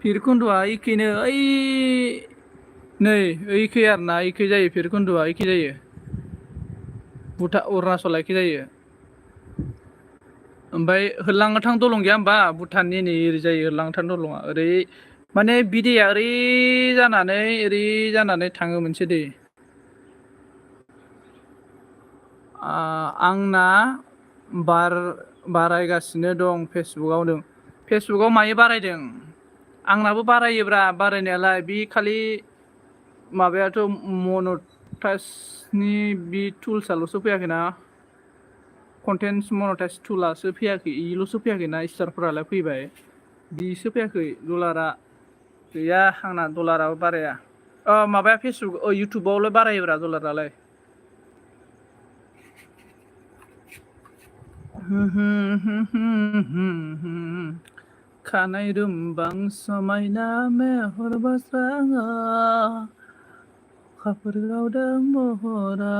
Speaker 1: भैरबकुन्द'आ एखेनो ओइ नै एखे आरोना एखे जायो भैरबकुन्द'आ एखे जायो अरुणाचला एखे जायो ओमफ्राय होलांथां दलं गैया होमबा भुटाननि नै ओरै जायो होलांथां दलङा ओरै माने बिदैया ओरै जानानै थाङो मोनसे दै आंना बारायगासिनो दं फेसबुकआव मायो बारायदों आंनाबो बारायोब्रा बारायनायालाय बे खालि माबायाथ' मनेटाइजनि बे टुल्सआल'सो फैयाखैना कन्टेन्ट मनेटाइज टुलासो फैयाखै इल'सो फैयाखैना स्टारफोरालाय फैबाय बिसो फैयाखै डलारा गैया आंना डलाराबो बाराया माबाया फेसबुक इउटुबावलाय बारायोब्रा डलारालाय खानाय रुमबां समायना मेहर बास्राङा अखाफोर गावदों महरा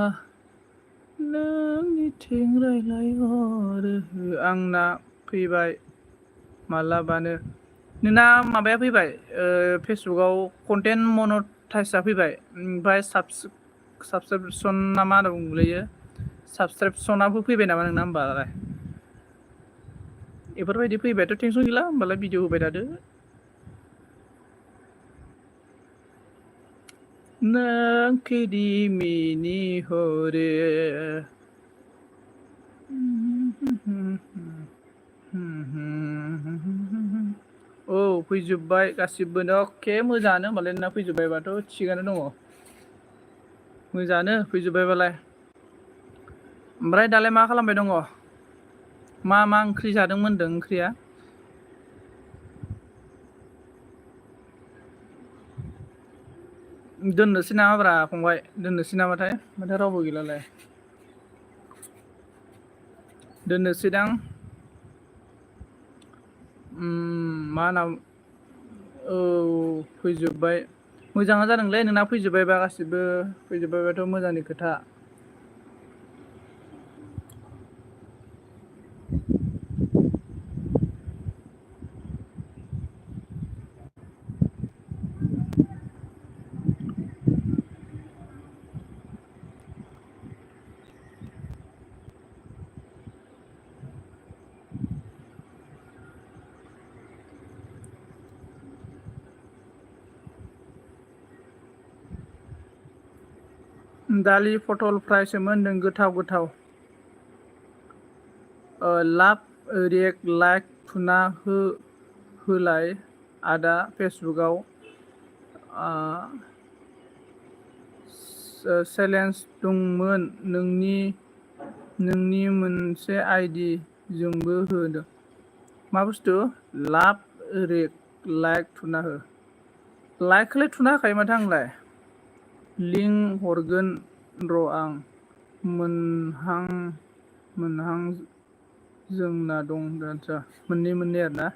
Speaker 1: नोंनिथिं रायलायहरो आंना फैबाय मालाबानो नोंना माबाया फैबाय फेसबुकआव कन्टेन्ट मनेटाइजआ फैबाय ओमफ्राय साबसक्रिपसन ना मा होनना बुङोलै साबसक्रिपसनाबो फैबाय नामा नोंना होमबालाय बेफोरबायदि फैबायथ' टेनसन गैला होमबालाय भिडिअ होबाय थादो नों खैदि मिनिहरो औ फैजोब्बाय गासिबो अके मोजाङानो होमबालाय नोंना फैजोब्बायबाथ' थिगानो दङ मोजाङानो फैजोब्बायबालाय ओमफ्राय दालाय मा खालामबाय दङ मा ओंख्रि जादोंमोन होनदों ओंख्रिया दोननोसै नामाब्रा फंबाय दोननोसै नामाथाय माथो रावबो गैलालाय दोननोसैदां मा होनना औ फैजोब्बाय मोजाङानो जादोंलै नोंना फैजोब्बायबा गासिबो फैजोब्बायबाथ' मोजांनि खोथा दालि पटल फ्रायसोमोन नों गोथाव लाभ रिएक्ट लाइक थुना होलाय आदा फेसबुकआव चेलेन्ज दंमोन नोंनि मोनसे आइडि जोंबो होदों मा बुस्थु लाभ रिएक्ट लाइक थुना हो लाइकखौलाय थुना होखायो माथो आंलाय लिंक हरगोन र' आं मोनहां जोंना दं आदसा मोननै आरोना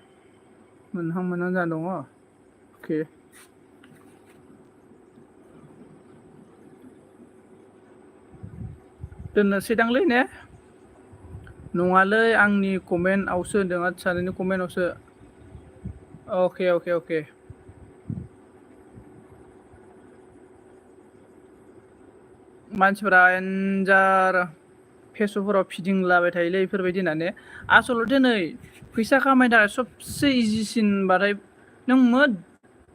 Speaker 1: मोनहां जाना दङ अके दोननोसैदांलै ने नङालै आंनि कमेन्टआवसो होनदों आदसा नोंनि कमेन्टआवसो अके मानसिफोरा एन्जार फेसबुकफोराव फिदिंलाबाय थायोलै बेफोरबायदि होननानै आसलथे नै फैसा खामायनो थाखाय सबसे इजिसिनबाथाय नों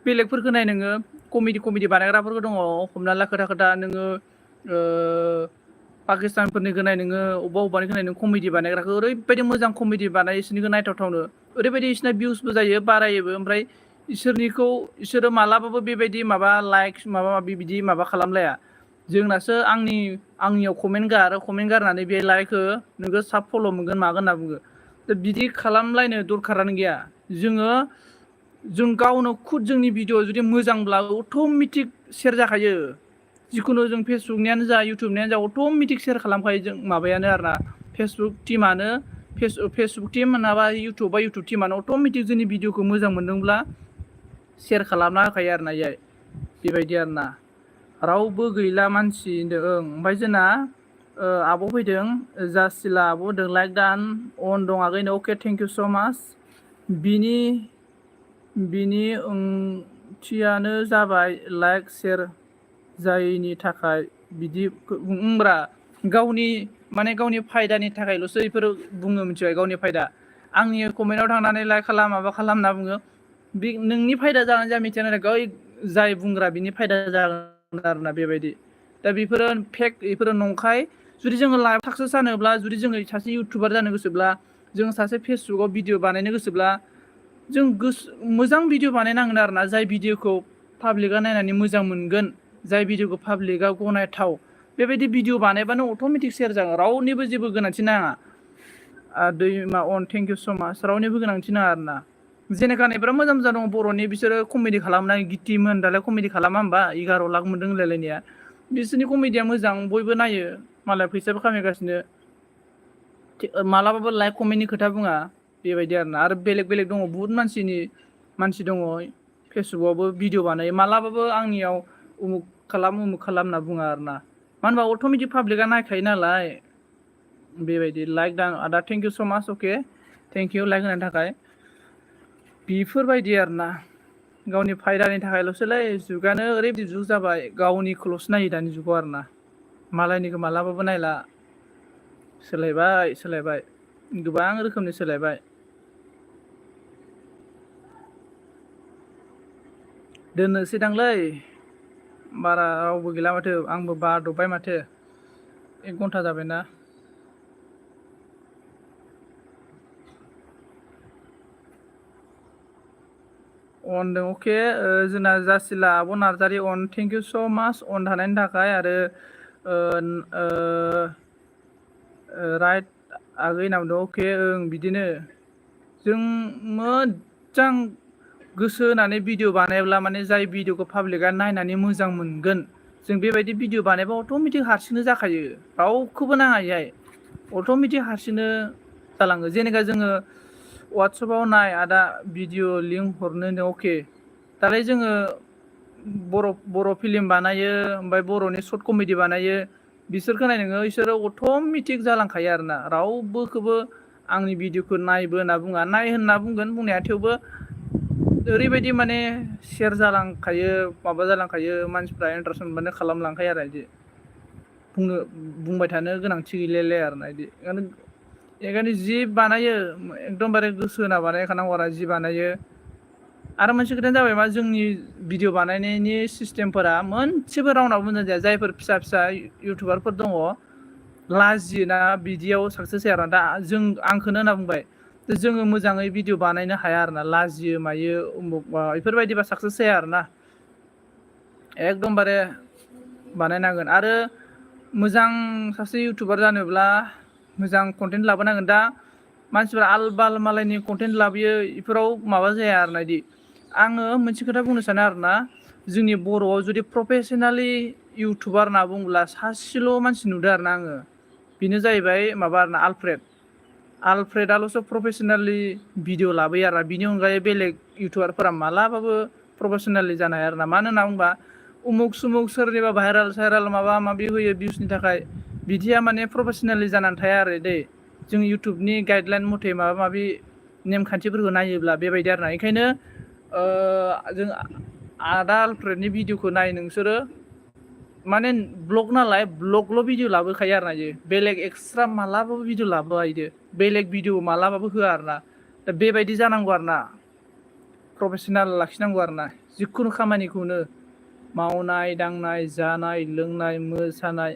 Speaker 1: बेलेगफोरखौ नाय नोङो कमेडि बानायग्राफोरबो दङ हमना ला खोथा नोङो पाकिस्तानफोरनिखौ नाय नोङो अबेबानिखौ नाय नों कमेडि बानायग्राखौ ओरैबायदि मोजां कमेडि बानायो इसोरनिखौ नायथावनो ओरैबायदि इसोरना भिउसबो जायो बारायोबो ओमफ्राय इसोरो मालाबाबो बेबायदि माबा लाइक माबा माबि बिदि माबा खालामलाया जोंनासो आंनियाव कमेन्ट गारनानै बे लाइक हो नोङो साब फल' मोनगोन मागोन होनना बुङो। दा बिदि खालामलायनो दरखारानो गैया। जों गावनो खुद जोंनि भिडिअ जुदि मोजांब्ला अट'मेटिक शेयार जाखायो। जिखुनु जों फेसबुकनियानो जा इउटुबनियानो जा अट'मेटिक शेयार खालामखायो जों माबायानो आरोना फेसबुक टिमानो फेसबुक टिम नङाबा इउटुब टिमानो अट'मेटिक जोंनि भिडिअखौ मोजां मोनदोंब्ला शेयार खालामना होखायो आरोना इयाय बेबायदि आरोना रावबो गैला मानसि होनदों ओमफ्राय जोंना आब' फैदों जासिला आब' होदों लाइक दान अन दं आगैनो अके थेंक इउ स' माच बिनि ओंथियानो जाबाय लाइक शेयार जायैनि थाखाय बिदि बुंब्रा गावनि फायदानि थाखायल'सो बेफोर बुङो मिथिबाय गावनि फायदा आंनि कमेन्टआव थांनानै लाइक खालाम माबा खालाम होनना बुङो बे नोंनि फायदा जागोन जा मिथिया नाथाय जाय बुंग्रा बिनि फायदा जागोन आरोना बेबायदि दा बेफोरो फेक बेफोरो नंखाय जुदि जोङो लाइभ साक्सेस जानोब्ला जुदि जोङो सासे इउटुबार जानो गोसोब्ला जों सासे फेसबुकाव भिडिअ बानायनो गोसोब्ला जों मोजां भिडिअ बानायनांगोन आरोना जाय भिडिअखौ पाब्लिकआ नायनानै मोजां मोनगोन जाय भिडिअखौ पाब्लिकआ गनायथाव बेबायदि भिडिअ बानायबानो अट'मेटिक शेयार जागोन रावनिबो जेबो गोनांथि नाङा दैमा अन थेंक इउ स' माच रावनिबो गोनांथि नाङा आरोना जेनेखानिफ्रा मोजां दं बर'नि बिसोरो कमेडि खालामनाय गितिमोन दालाय कमेडि खालामा होमबा 11 लाख मोनदों होनलायलायनाया बिसोरनि कमेडिया मोजां बयबो नायो मालाय फैसाबो खामायगासिनो मालाबाबो लाइक कमेन्टनि खोथा बुङा बेबायदि आरोना आरो बेलेग दङ बुहुत मानसि दङ फेसबुकआवबो भिडिअ बानायो मालाबाबो आंनियाव उमुक खालाम होनना बुङा आरोना मानो होनबा अट'मेटिक पाब्लिकआ नायखायो नालाय बेबायदि लाइक आदा थेंक इउ स' माच अके थेंक इउ लाइक होनायनि थाखाय बेफोरबायदि आरोना गावनि फायदानि थाखायल'सोलै जुगानो ओरैबायदि जुग जाबाय गावनिखौल'सो नायो दानि जुगाव आरोना मालायनिखौ मालाबाबो नायला सोलायबाय गोबां रोखोमनि सोलायबाय दोननोसैदांलै बारा रावबो गैला माथो आंबो बादबबाय माथो 1 घन्टा जाबायना अन दं अके जोंना जासिला आब' नार्जारि अन थेंक इउ स' माच अन थानायनि थाखाय आरो राइट आगै नाम दं अके बिदिनो जों मोजां गोसो होनानै भिडिअ बानायब्ला माने जाय भिडिअखौ पाब्लिकआ नायनानै मोजां मोनगोन जों बेबायदि भिडिअ बानायबा अट'मेटिक हारसिंनो जाखायो रावखौबो नाङा इहाय अट'मेटिक हारसिंनो जालाङो जेनेबा जोङो वाट्सएपआव नाय आदा भिडिअ लिंक हरनो अके दालाय जोङो बर' फिल्म बानायो ओमफ्राय बर'नि सर्ट कमेडि बानायो बिसोरखौ नाय नोङो बिसोरो अट'मेटिक जालांखायो आरोना रावबोखौबो आंनि भिडिअखौ नायबो होनना बुङा नाय होनना बुंगोन बुंनाया थेवबो ओरैबायदि माने शेयार जालांखायो माबा जालांखायो मानसिफ्रा इन्टारेस्ट मोनबानो खालामलांखायो आरो बिदि बुंबाय थानो गोनांथि गैलायलाय आरोना बिदि बेखायनो जि बानायो एकदमबारे गोसो होना बानायखानांगौ आरो जि बानायो आरो मोनसे खोथायानो जाबाय मा जोंनि भिडिअ बानायनायनि सिस्टेमफोरा मोनसेबो रावनावबो मोजां जाया जायफोर फिसा इउटुबारफोर दङ लाजियोना बिदियाव साक्सेस जाया आरो दा आंखौनो होनना बुंबाय जोङो मोजाङै भिडिअ बानायनो हाया आरोना लाजियो मायो उमुक बेफोरबायदिबा साक्सेस जाया आरोना एकदमबारे बानायनांगोन आरो मोजां सासे इउटुबार जानोब्ला मोजां कन्टेन्ट लाबोनांगोन दा मानसिफ्रा आलबाल मालायनि कन्टेन्ट लाबोयो बेफोराव माबा जाया आरोना बिदि आङो मोनसे खोथा बुंनो सानो आरोना जोंनि बर'आव जुदि प्रफेसनेलि इउटुबार होनना बुङोब्ला सासेल' मानसि नुदों आरोना आङो बेनो जाहैबाय माबा आरोना आलफ्रेडआल'सो प्रफेसनेलि भिडिअ लाबोयो आरोना बिनि अनगायै बेलेग इउटुबारफोरा मालाबाबो प्रफेसनेलि जानो हाया आरोना मानो होनना बुंबा उमुक सुमुक सोरनिबा भाइरेल माबा माबि होयो भिउसनि थाखाय बिदिया माने प्रफेसनेलि जानानै थाया आरो दै जों इउटुबनि गाइडलाइन मथे माबा माबि नेमखान्थिफोरखौ नायोब्ला बेबायदि आरोना ओंखायनो जों आदा आलफ्रेडनि भिडिअखौ नाय नोंसोरो माने ब्लग नालाय ब्लगल' भिडिअ लाबोखायो आरोना इयो बेलेग एक्सट्रा मालाबाबो भिडिअ लाबोआ इयो बेलेग भिडिअ मालाबाबो होआ आरोना दा बेबायदि जानांगौ आरोना प्रफेसनेल लाखिनांगौ आरोना जिखुनु खामानिखौनो मावनाय दांनाय जानाय लोंनाय मोसानाय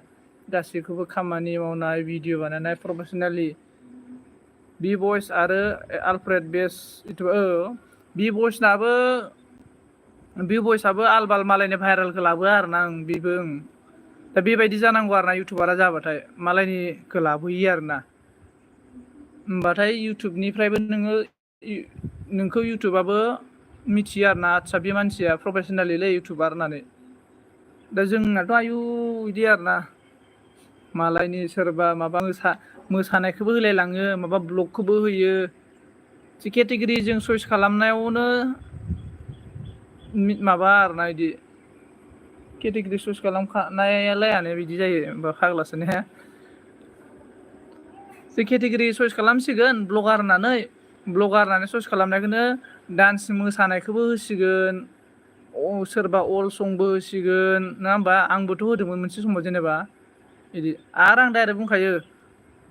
Speaker 1: गासैखौबो खामानि मावनाय भिडिअ बानायनाय प्रफेसनेलि बि बयस आरो आलफ्रेड बेस बि बयसआबो आलबाल मालायनि भाइरेलखौ लाबोआ आरोना बेबो दा बेबायदि जानांगौ आरो ना इउटुबारा जाबाथाय मालायनिखौ लाबोयो आरो ना होमबाथाय इउटुबनिफ्रायबो नोंखौ इउटुबाबो मिथियो आरो ना आदसा बे मानसिया प्रफेसनेलिलै इउटुबार होननानै दा जोंनाथ' आयु बिदि आरो ना मालायनि सोरबा माबा मोसानायखौबो होलायलाङो माबा ब्लगखौबो होयो जि केटेगरि जों चइस खालामनायावनो माबा आरोना बिदि केटेगरि चुज खालामखानायालायानो बिदि जायो होमबा फाग्लासो ने जों केटेगरि चइस खालामसिगोन ब्लगार होननानै चइस खालामनायखौनो डान्स मोसानायखौबो होसिगोन सोरबा अल संबो होसिगोन नङा होमबा आंबोथ' होदोंमोन मोनसे समाव जेनेबा बिदि आरो आं डाइरेक्ट बुंखायो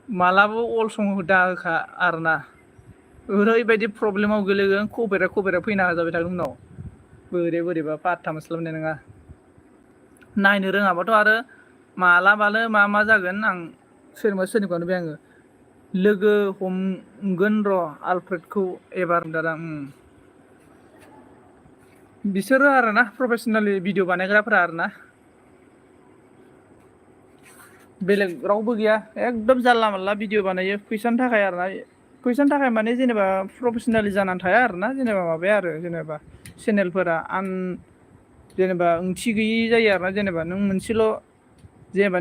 Speaker 1: मालाबा अल सं दा होखा आरोना ओरैबायदि प्रब्लेमाव गोलैगोन कभिरा फैना होजाबाय थागोन उनाव बोरैबा पात्ता मोनस्लाबनाय नङा नायनो रोङाबाथ' आरो मालाबानो मा जागोन आं सोरनिखौ नुबाय आङो लोगो हमगोन र' आलफ्रेडखौ एबार होनदों बिसोरो आरोना प्रफेसनेलि भिडिअ बानायग्राफोरा आरोना बेलेग रावबो गैया एकदम जानला मानला भिडिअ बानायो फैसानि थाखाय आरोना फैसानि थाखाय माने जेनेबा प्रफेसनेलि जानानै थाया आरोना जेनेबा माबाया आरो जेनेबा चेनेलफोरा जेनेबा ओंथि गैयि जायो आरोना जेनेबा नों मोनसेल' जेनेबा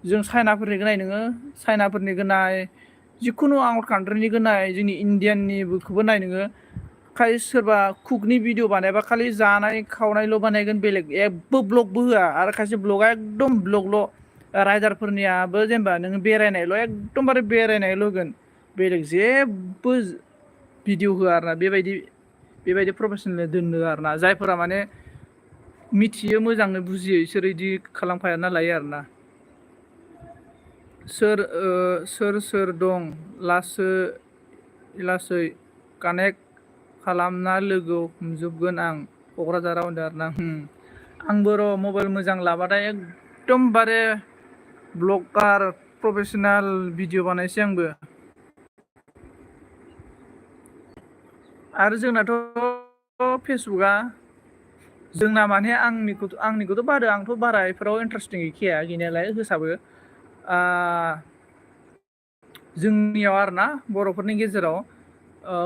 Speaker 1: जों चाइनाफोरनिखौ नाय नोङो चाइनाफोरनिखौ नाय जिखुनु आउट कान्ट्रिनिखौ नाय जोंनि इण्डियाननिखौबो नाय नोङो खालि सोरबा कुकनि भिडिअ बानायबा खालि जानाय खावनायल' बानायगोन बेलेग जेबो ब्लगबो होआ आरो खायसे ब्लगा एकदम ब्लगल' राइडारफोरनियाबो जेनेबा नोङो बेरायनायल' एकदमबारे बेरायनायल' होगोन बेलेग जेबो भिडिअ होआ आरोना बेबायदि प्रफेसनेल दोननो आरोना जायफोरा माने मिथियो मोजाङै बुजियो इसोर इदि खालामखाना लायो आरोना सोर दं लासै कानेक्ट खालामना लोगो हमजोबगोन आं क'क्राझाराव होनदों आरोना आंबो र' मबाइल मोजां लाबाथाय एकदमबारे ब्लगार प्रफेसनेल भिडिअ बानायसै आंबो आरो जोंनाथ' फेसबुकआ जोंना माने आंनिखौथ' बादो आंथ' बारा बेफोराव इन्टारेस्टिं गैखाया गैनायालाय होसाबो जोंनियाव आरोना बर'फोरनि गेजेराव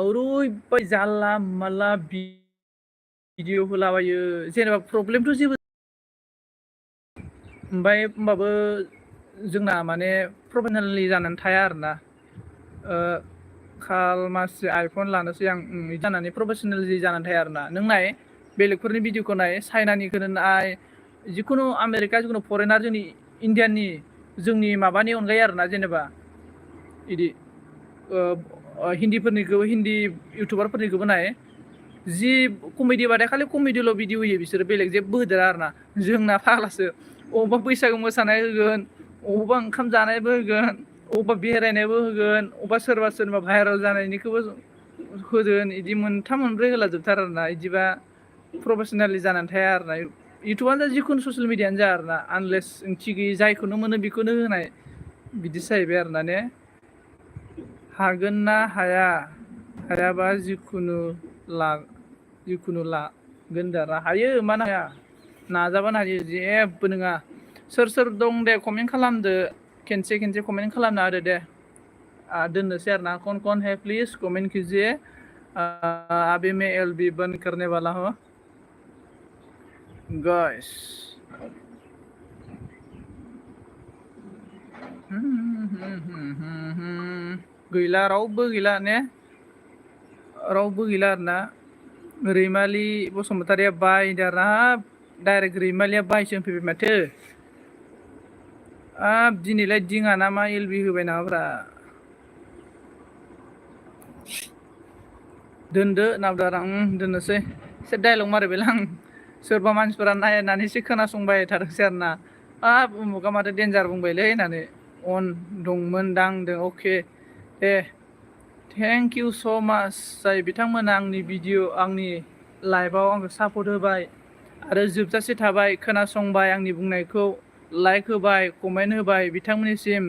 Speaker 1: ओरैबायदि जानला मानला भिडिअ होलाबायो जेनेबा प्रब्लेमथ' जेबो ओमफ्राय होमबाबो जोंना माने प्रफेसनेलि जानानै थाया आरोना खालमासि आइफन लानोसै आं बिदि जानानै प्रफेसनेल जानानै थाया आरोना नों नाय बेलेगफोरनि भिडिअखौ नाय चाइनानिखौनो नाय जिखुनु आमेरिका जिखुनु फरेनार जोंनि इण्डियाननि जोंनि माबानि अनगायै आरोना जेनेबा बिदि हिन्दी इउटुबारफोरनिखौबो नाय जि कमेडि बाथाय खालि कमेडिल' भिडिअ होयो बिसोरो बेलेग जेबो होदेरा आरोना जोंना फाग्लासो अबावबा बैसागु मोसानाय होगोन अबावबा ओंखाम जानायबो होगोन अबावबा बेरायनायबो होगोन अबावबा सोरबा भाइरेल जानायनिखौबो होगोन बिदि मोनथाम मोनब्रै होला जोबथारो आरोना बिदिबा प्रफेसनेलि जानानै थाया आरोना इउटुबानो जा जिखुनु ससियेल मिडियानो जा आरोना आनलेस ओंथि गैयि जायखौनो मोनो बेखौनो होनाय बिदिसो जाहैबाय आरोना ने हागोन ना हायाबा जिखुनु लागोन दारा हायो मानो हाया नाजाबानो हायो जेबो नङा सोर दं दे कमेन्ट खालामदो खेनसे कमेन्ट खालामना होदो दे दोननोसै आरोना कौन है प्लीज कमेंट कीजिए अभी मैं एलबी बंद करने वाला हूँ गाइस गैला रावबो गैला ने रावबो गैला आरोना रैमालि बसुमतारिया बायदों आरोना डाइरेक्ट रैमालिया बायसो फैबाय माथो दिनैलाय दिङा ना मा एलबि होबाय नामाब्रा दोनदो नावदार दोननोसै एसे डाइलग मारिबायलां आं सोरबा मानसिफोरा नायनानैसो खोनासंबाय थादोंसै आरोना उमुगा माथो डेन्जार बुंबायलै होननानै अन दंमोनदां अके दे थेंक इउ स' माच जाय बिथांमोना आंनि लाइभआव आंखौ सापर्ट होबाय आरो जोबजासे थाबाय खोनासंबाय आंनि बुंनायखौ लाइक होबाय कमेन्ट होबाय बिथांमोननिसिम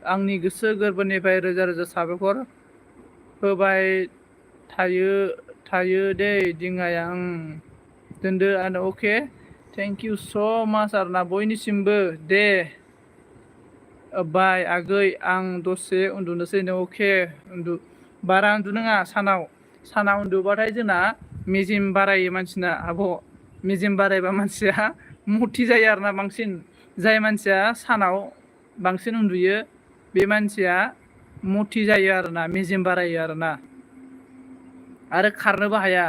Speaker 1: आंनि गोसो गोरबोनिफ्राय रोजा रोजा साबायखर होबाय थायो दे दिङाया दोनदो आरो अके थेंक इउ स' माच आरोना बयनिसिमबो दे बाय आगै आं दसे उन्दुनोसै नो अके बारा उन्दुनाङा सानाव उन्दुबाथाय जोंना मेजेम बारायो मानसिना आब' मेजेम बारायबा मानसिया मथि जायो आरोना बांसिन जाय मानसिया सानाव बांसिन उन्दुयो बे मानसिया मथि जायो आरोना मेजेम बारायो आरोना आरो खारनोबो हाया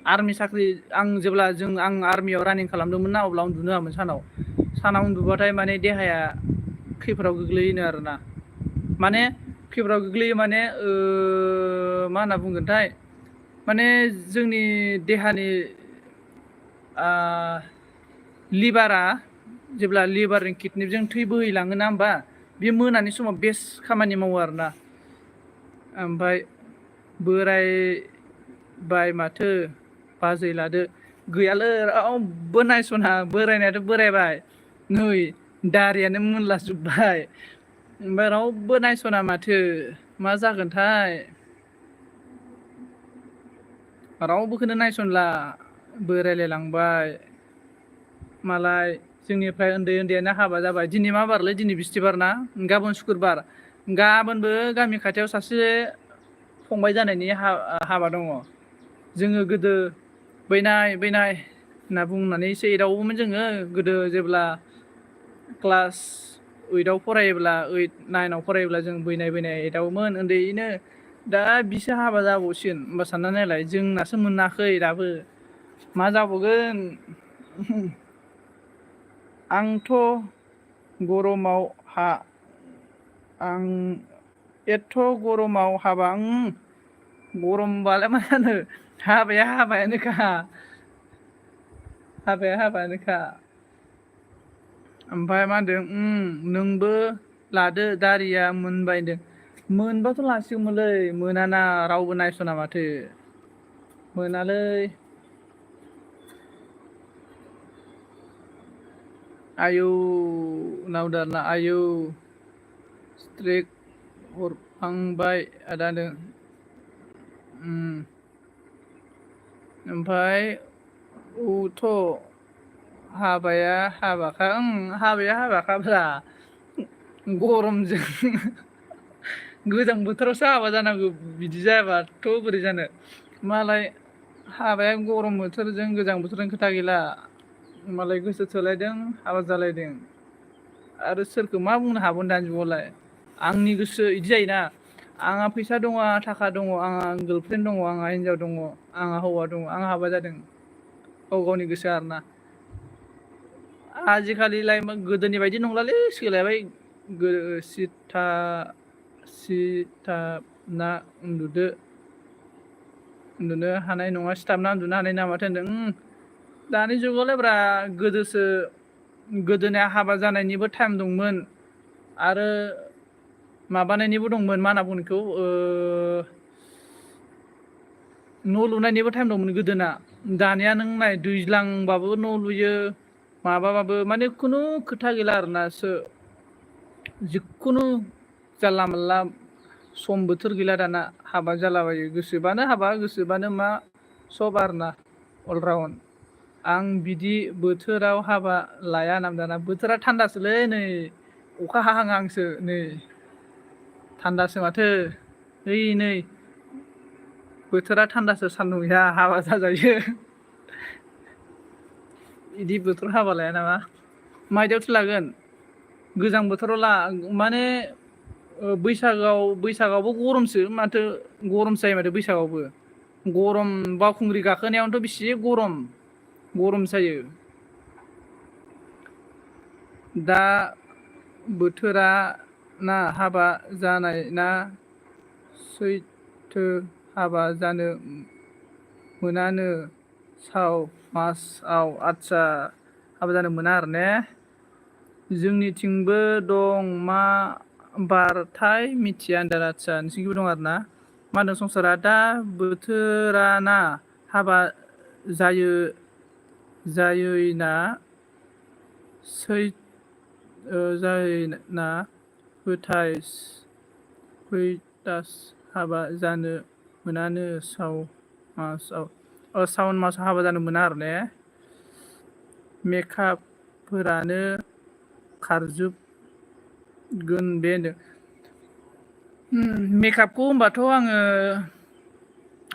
Speaker 1: आर्मि साख्रि आं जेब्ला आं आर्मियाव रानिं खालामदोंमोन ना अब्ला उन्दुनो होआमोन सानाव उन्दुबाथाय माने देहाया खैफोदाव गोग्लैयोनो आरोना माने खैफोदाव गोग्लैयो माने मा होनना बुंगोनथाय माने जोंनि देहानि लिभारा जेब्ला लिभारनि किडनिजों थै बोहैलाङोना होमबा बे मोनानि समाव बेस्ट खामानि मावो आरोना ओमफ्राय बोरायबाय माथो बाजै लादो गैयालै रावबो नायस'ना बोरायनायाथ' बोरायबाय नै दारियानो मोनलाजोब्बाय ओमफ्राय रावबो नायस'ना माथो मा जागोनथाय रावबोखौनो नायसनला बोरायलायलांबाय मालाय जोंनिफ्राय उन्दैयानो हाबा जाबाय दिनै मा बारलै दिनै बिस्थिबार ना गाबोन सुक्रुबार गाबोनबो गामि खाथियाव सासे फंबाय जानायनि हाबा दङ जोङो गोदो बैनाय होनना बुंनानैसो एदावोमोन जोङो गोदो जेब्ला क्लास 8आव फरायोब्ला 8-9आव फरायोब्ला जों बैनाय एदावोमोन उन्दैयैनो दा बिसो हाबा जाबावसिगोन होमबा सानना नायलाय जोंनासो मोनाखै दाबो मा जाबावगोन आंथ' गरमाव आं एथ' गरमाव हाबा गरमबालाय मा जानो हाबायानोखा ओमफ्राय मा होनदों नोंबो लादो दारिया मोनबाय होनदों मोनबाथ' लासिगौमोनलै मोनाना रावबो नायस'ना माथो मोनालै आयौ नावदारना आयौ स्ट्रेक हरखांबाय आदानो ओमफ्राय थ' हाबाया हाबाखाब्रा गरमजों गोजां बोथोरावसो हाबा जानांगौ बिदि जायाबाथ' बोरै जानो मालाय हाबाया गरम बोथोरजों गोजां बोथोरजों खोथा गैला मालाय गोसो थोलायदों हाबा जालायदों आरो सोरखौ मा बुंनो हाबावनो दानि जुगावलाय आंनि गोसो बिदि जायोना आंहा फैसा दङ आंहा थाखा दङ आंहा गार्लफ्रेन्ड दङ आंहा हिन्जाव दङ आंहा हौवा दङ आंहा हाबा जादों गावनि गोसो आरोना आजिखालिलाय गोदोनि बायदि नंलालै सोलायबाय सिथाबना उन्दुनो हानाय नङा सिथाबना उन्दुनो हानाय नङा माथो होनदों दानि जुगावलाय ब्रा गोदोना हाबा जानायनिबो टाइम दंमोन आरो माबानायनिबो दंमोन मा होनना बुङो बेखौ न' लुनायनिबो टाइम दंमोन गोदोना दानिया नों नाय दैज्लांबाबो न' लुयो माबाबाबो माने खुनु खोथा गैला आरोना जिखुनु जानला मोनला सम बोथोर गैला दाना हाबा जालाबायो गोसोबानो हाबा गोसोबानो मा सब आरोना अलराउन्ड आं बिदि बोथोराव हाबा लाया होनना दाना बोथोरा थान्दासोलै नै अखा हाहांहांसो नै थान्दासो माथो नै बोथोरा थान्दासो सान्दुं गैया हाबा जाजायो बिदि बोथोराव हाबा लाया नामा मायदियावथो लागोन गोजां बोथोराव माने बैसागावबो गरमसो माथो गरमसो जायो माथो बैसागावबो गरम बावखुंग्रि गाखोनायावनोथ' बेसे गरम जायो दा बोथोरा ना हाबा जानाय ना सैथो हाबा जानो मोनानो मासाव आदसा हाबा जानो मोना आरो ने जोंनिथिंबो दं मा बारथाय मिथिया होनदों आदसा नोंसिनिथिंबो दं आरो ना मा होनदों संसारा दा बोथोराना हाबा जायोना जायोना खैदास हाबा जानो मोनानो सावन मासाव हाबा जानो मोना आरो ने मेकआपफोरानो खारजोबगोन बे होनदों। मेकआपखौ होनबाथ' आङो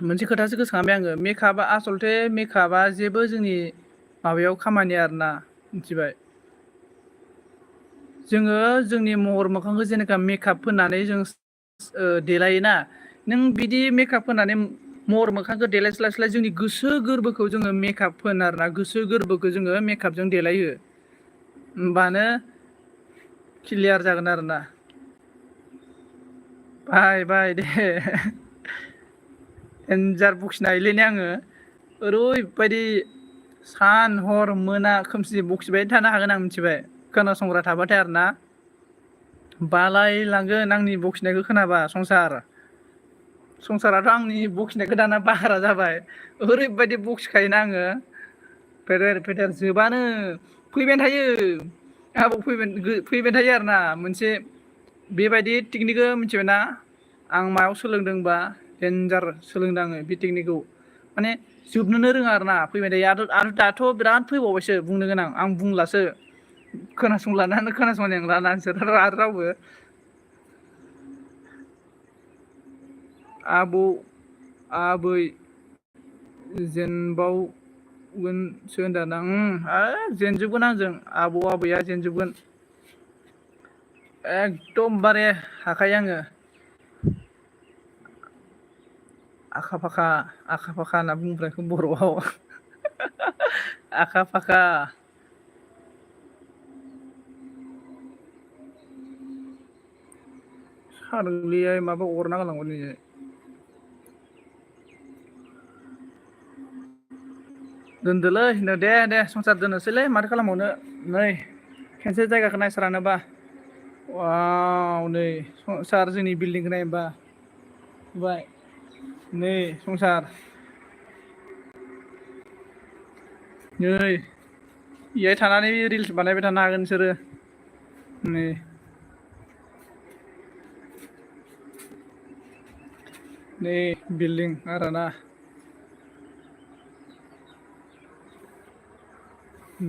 Speaker 1: मोनसे खोथासो गोसोखांबाय आङो। मेकआपआ आसलथे मेकआपआ जेबो जोंनि माबायाव खामानि आरोना, मिथिबाय? जोङो जोंनि महर मोखांखौ जेनेका मेकआप फोननानै जों देलायोना, नों बिदि मेकआप फोननानै महर मोखांखौ देलायस्लायस्लाय जोंनि गोसो गोरबोखौ जोङो मेकआप फोन आरोना, गोसो गोरबोखौ जोङो मेकआपजों देलायो। होमबानो क्लियार जागोन आरोना। बाय दे। डेन्जार बखिनो हायोलै ने आङो। ओरैबायदि सान हर मोना खोमसि बखिबाय थानो हागोन आं, मिथिबाय? खोनासंग्रा थाबाथाय आरोना। बालाय लांगोन आंनि बखिनायखौ खोनाबा संसाराथ' आंनि बखिनायखौ दाना बारा जाबाय। ओरैबायदि बखिखायोना आङो, फेदेर जोबानो फैबायानो थायो। आंहाबो फैबाय थायो आरोना। मोनसे बेबायदि टेकनिकखौ मिथिबायना आं मायाव सोलोंदोंबा, डेन्जार सोलोंदों आङो बे टेकनिकखौ। माने जोबनोनो रोङा आरोना, फैबाय थायो। आरो दाथ' बिराद फैबावबायसो बुंनो गोनां, आं बुंलासो। खोनासंनाय नंला नोंसोर आरो रावबो। आबौ आबै जेनबावगोनसो होनदां। जेनजोबगोन आंजों, आबौ आबैया जेनजोबगोन। एकदमबारे हाखायो आङो। आखा फाखा होनना बुङोब्रा बेखौ बर'आव। आखा फाखा। सारनोलै माबा अरना गालांबाय नै। दोनदोलै दे संसार दोननोसैलै माथो खालामबावनो। नै खेनसे जायगाखौ नायस्रानोबा। वाव, नै संसार जोंनि बिल्डिंखौ नायनोबा। नुबाय नै संसार। नै बेहाय थानानै रिल्स बानायबाय थानो हागोन नोंसोरो। नै बिल्डिं आरोना।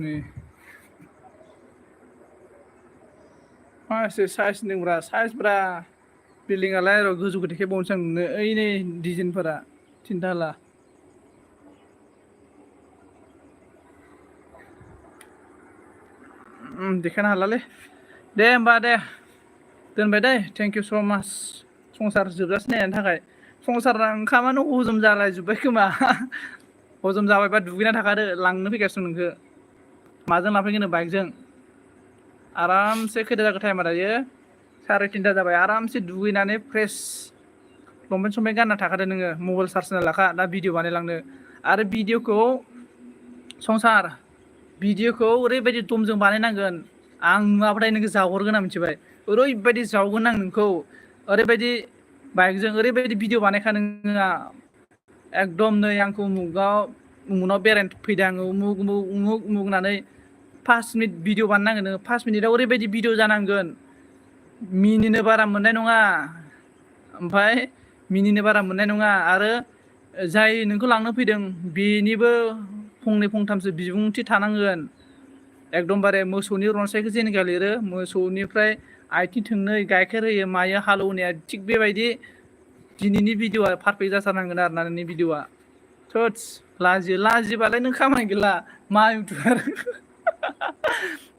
Speaker 1: नै मासे साइज होनदोंब्रा, साइजब्रा। बिल्डिंआलाय र' गोजौखौ देखायबावनोसै आं नोंनो। ओइ नै डिजाइनफोरा थिनथाला। देखायनो हालालै। दे होमबा दे, दोनबाय दै। थेंक इउ स' माच संसार जोबजासे नायनायनि थाखाय। संसारा ओंखामानो हजम जालायजोब्बाय खोमा। हजम जाबायबा दुगैना थाखादो, लांनो फैगासिनो नोंखौ। माजों लांफैगोन नो, बाइकजों? आरामसे खैथा जाखो टाइमा दायो? 3:30 जाबाय। आरामसे दुगैनानै फ्रेस लंपेन्ट संपेन्ट गानना थाखादो नोङो। मबाइल चार्ज होना लाखा, दा भिडिअ बानायलांनो। आरो भिडिअखौ संसार, भिडिअखौ ओरैबायदि दमजों बानायनांगोन, आं नुवाबाथाय नोंखौ जावहरगोन आं, मिथिबाय? ओरैबायदि जावगोन आं नोंखौ। ओरैबायदि बाइकजों ओरैबायदि भिडिअ बानायखा नोङो। एकदम नै आंखौ उमुनाव बेरायनो फैदों आङो, उमुक होननानै 5 मिनिट भिडिअ बानायनांगोन नोङो। 5 मिनिटआव ओरैबायदि भिडिअ जानांगोन, मिनिनो बारा मोननाय नङा। ओमफ्राय मिनिनो बारा मोननाय नङा। आरो जाय नोंखौ लांनो फैदों बेनिबो फंनै फंथामसो बिबुंथि थानांगोन। एकदमबारे मोसौनि रनसायखौ जेनेका लिरो, मोसौनिफ्राय आथिं थोंनै गाइखेर होयो मायो हालौवनाया, थिग बेबायदि दिनैनि भिडिअआ पारफेक्ट जाथारनांगोन आरोना नोंनि भिडिअआ। थोदस, लाजिबालाय नों खामानि गैला। मा इउटुबार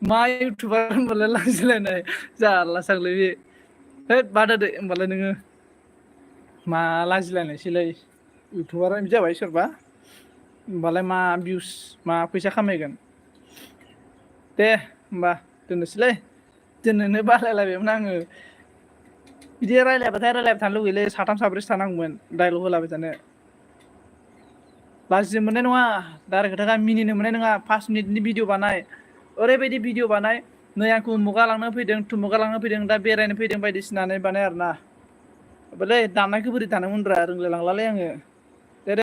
Speaker 1: मा इउटुबार होनबालाय लाजिलायनाय, जारला सारलै बे। हैद बाद होदो होमबालाय नोङो। मा लाजिलायनायसैलाय, इउटुबारानो बिदि जाबाय सोरबा। होमबालाय मा भिउस, मा फैसा खामायगोन। दे होमबा दोननोसैलै। दोननोनो बालायलायबायमोन आङो। बिदि रायलायबाथाय रायलायबाय थानो लुगैयोलै, साथाम साब्रैसो थानांगौमोन डाइलग होलाबाय थानो। लाजिनो मोननाय नङा, डाइरेक्ट खोथाखा मिनिनो मोननाय नङा। 5 मिनिटनि भिडिअ बानाय, ओरैबायदि भिडिअ बानाय, नै आंखौ उमुगा लांनो फैदों, थुमुगा लांनो फैदों, दा बेरायनो फैदों बायदिसिना बानाय आरोना। दाननायखौ बोरै दानोमोनब्रा, रोंलाय लांलालै आङो।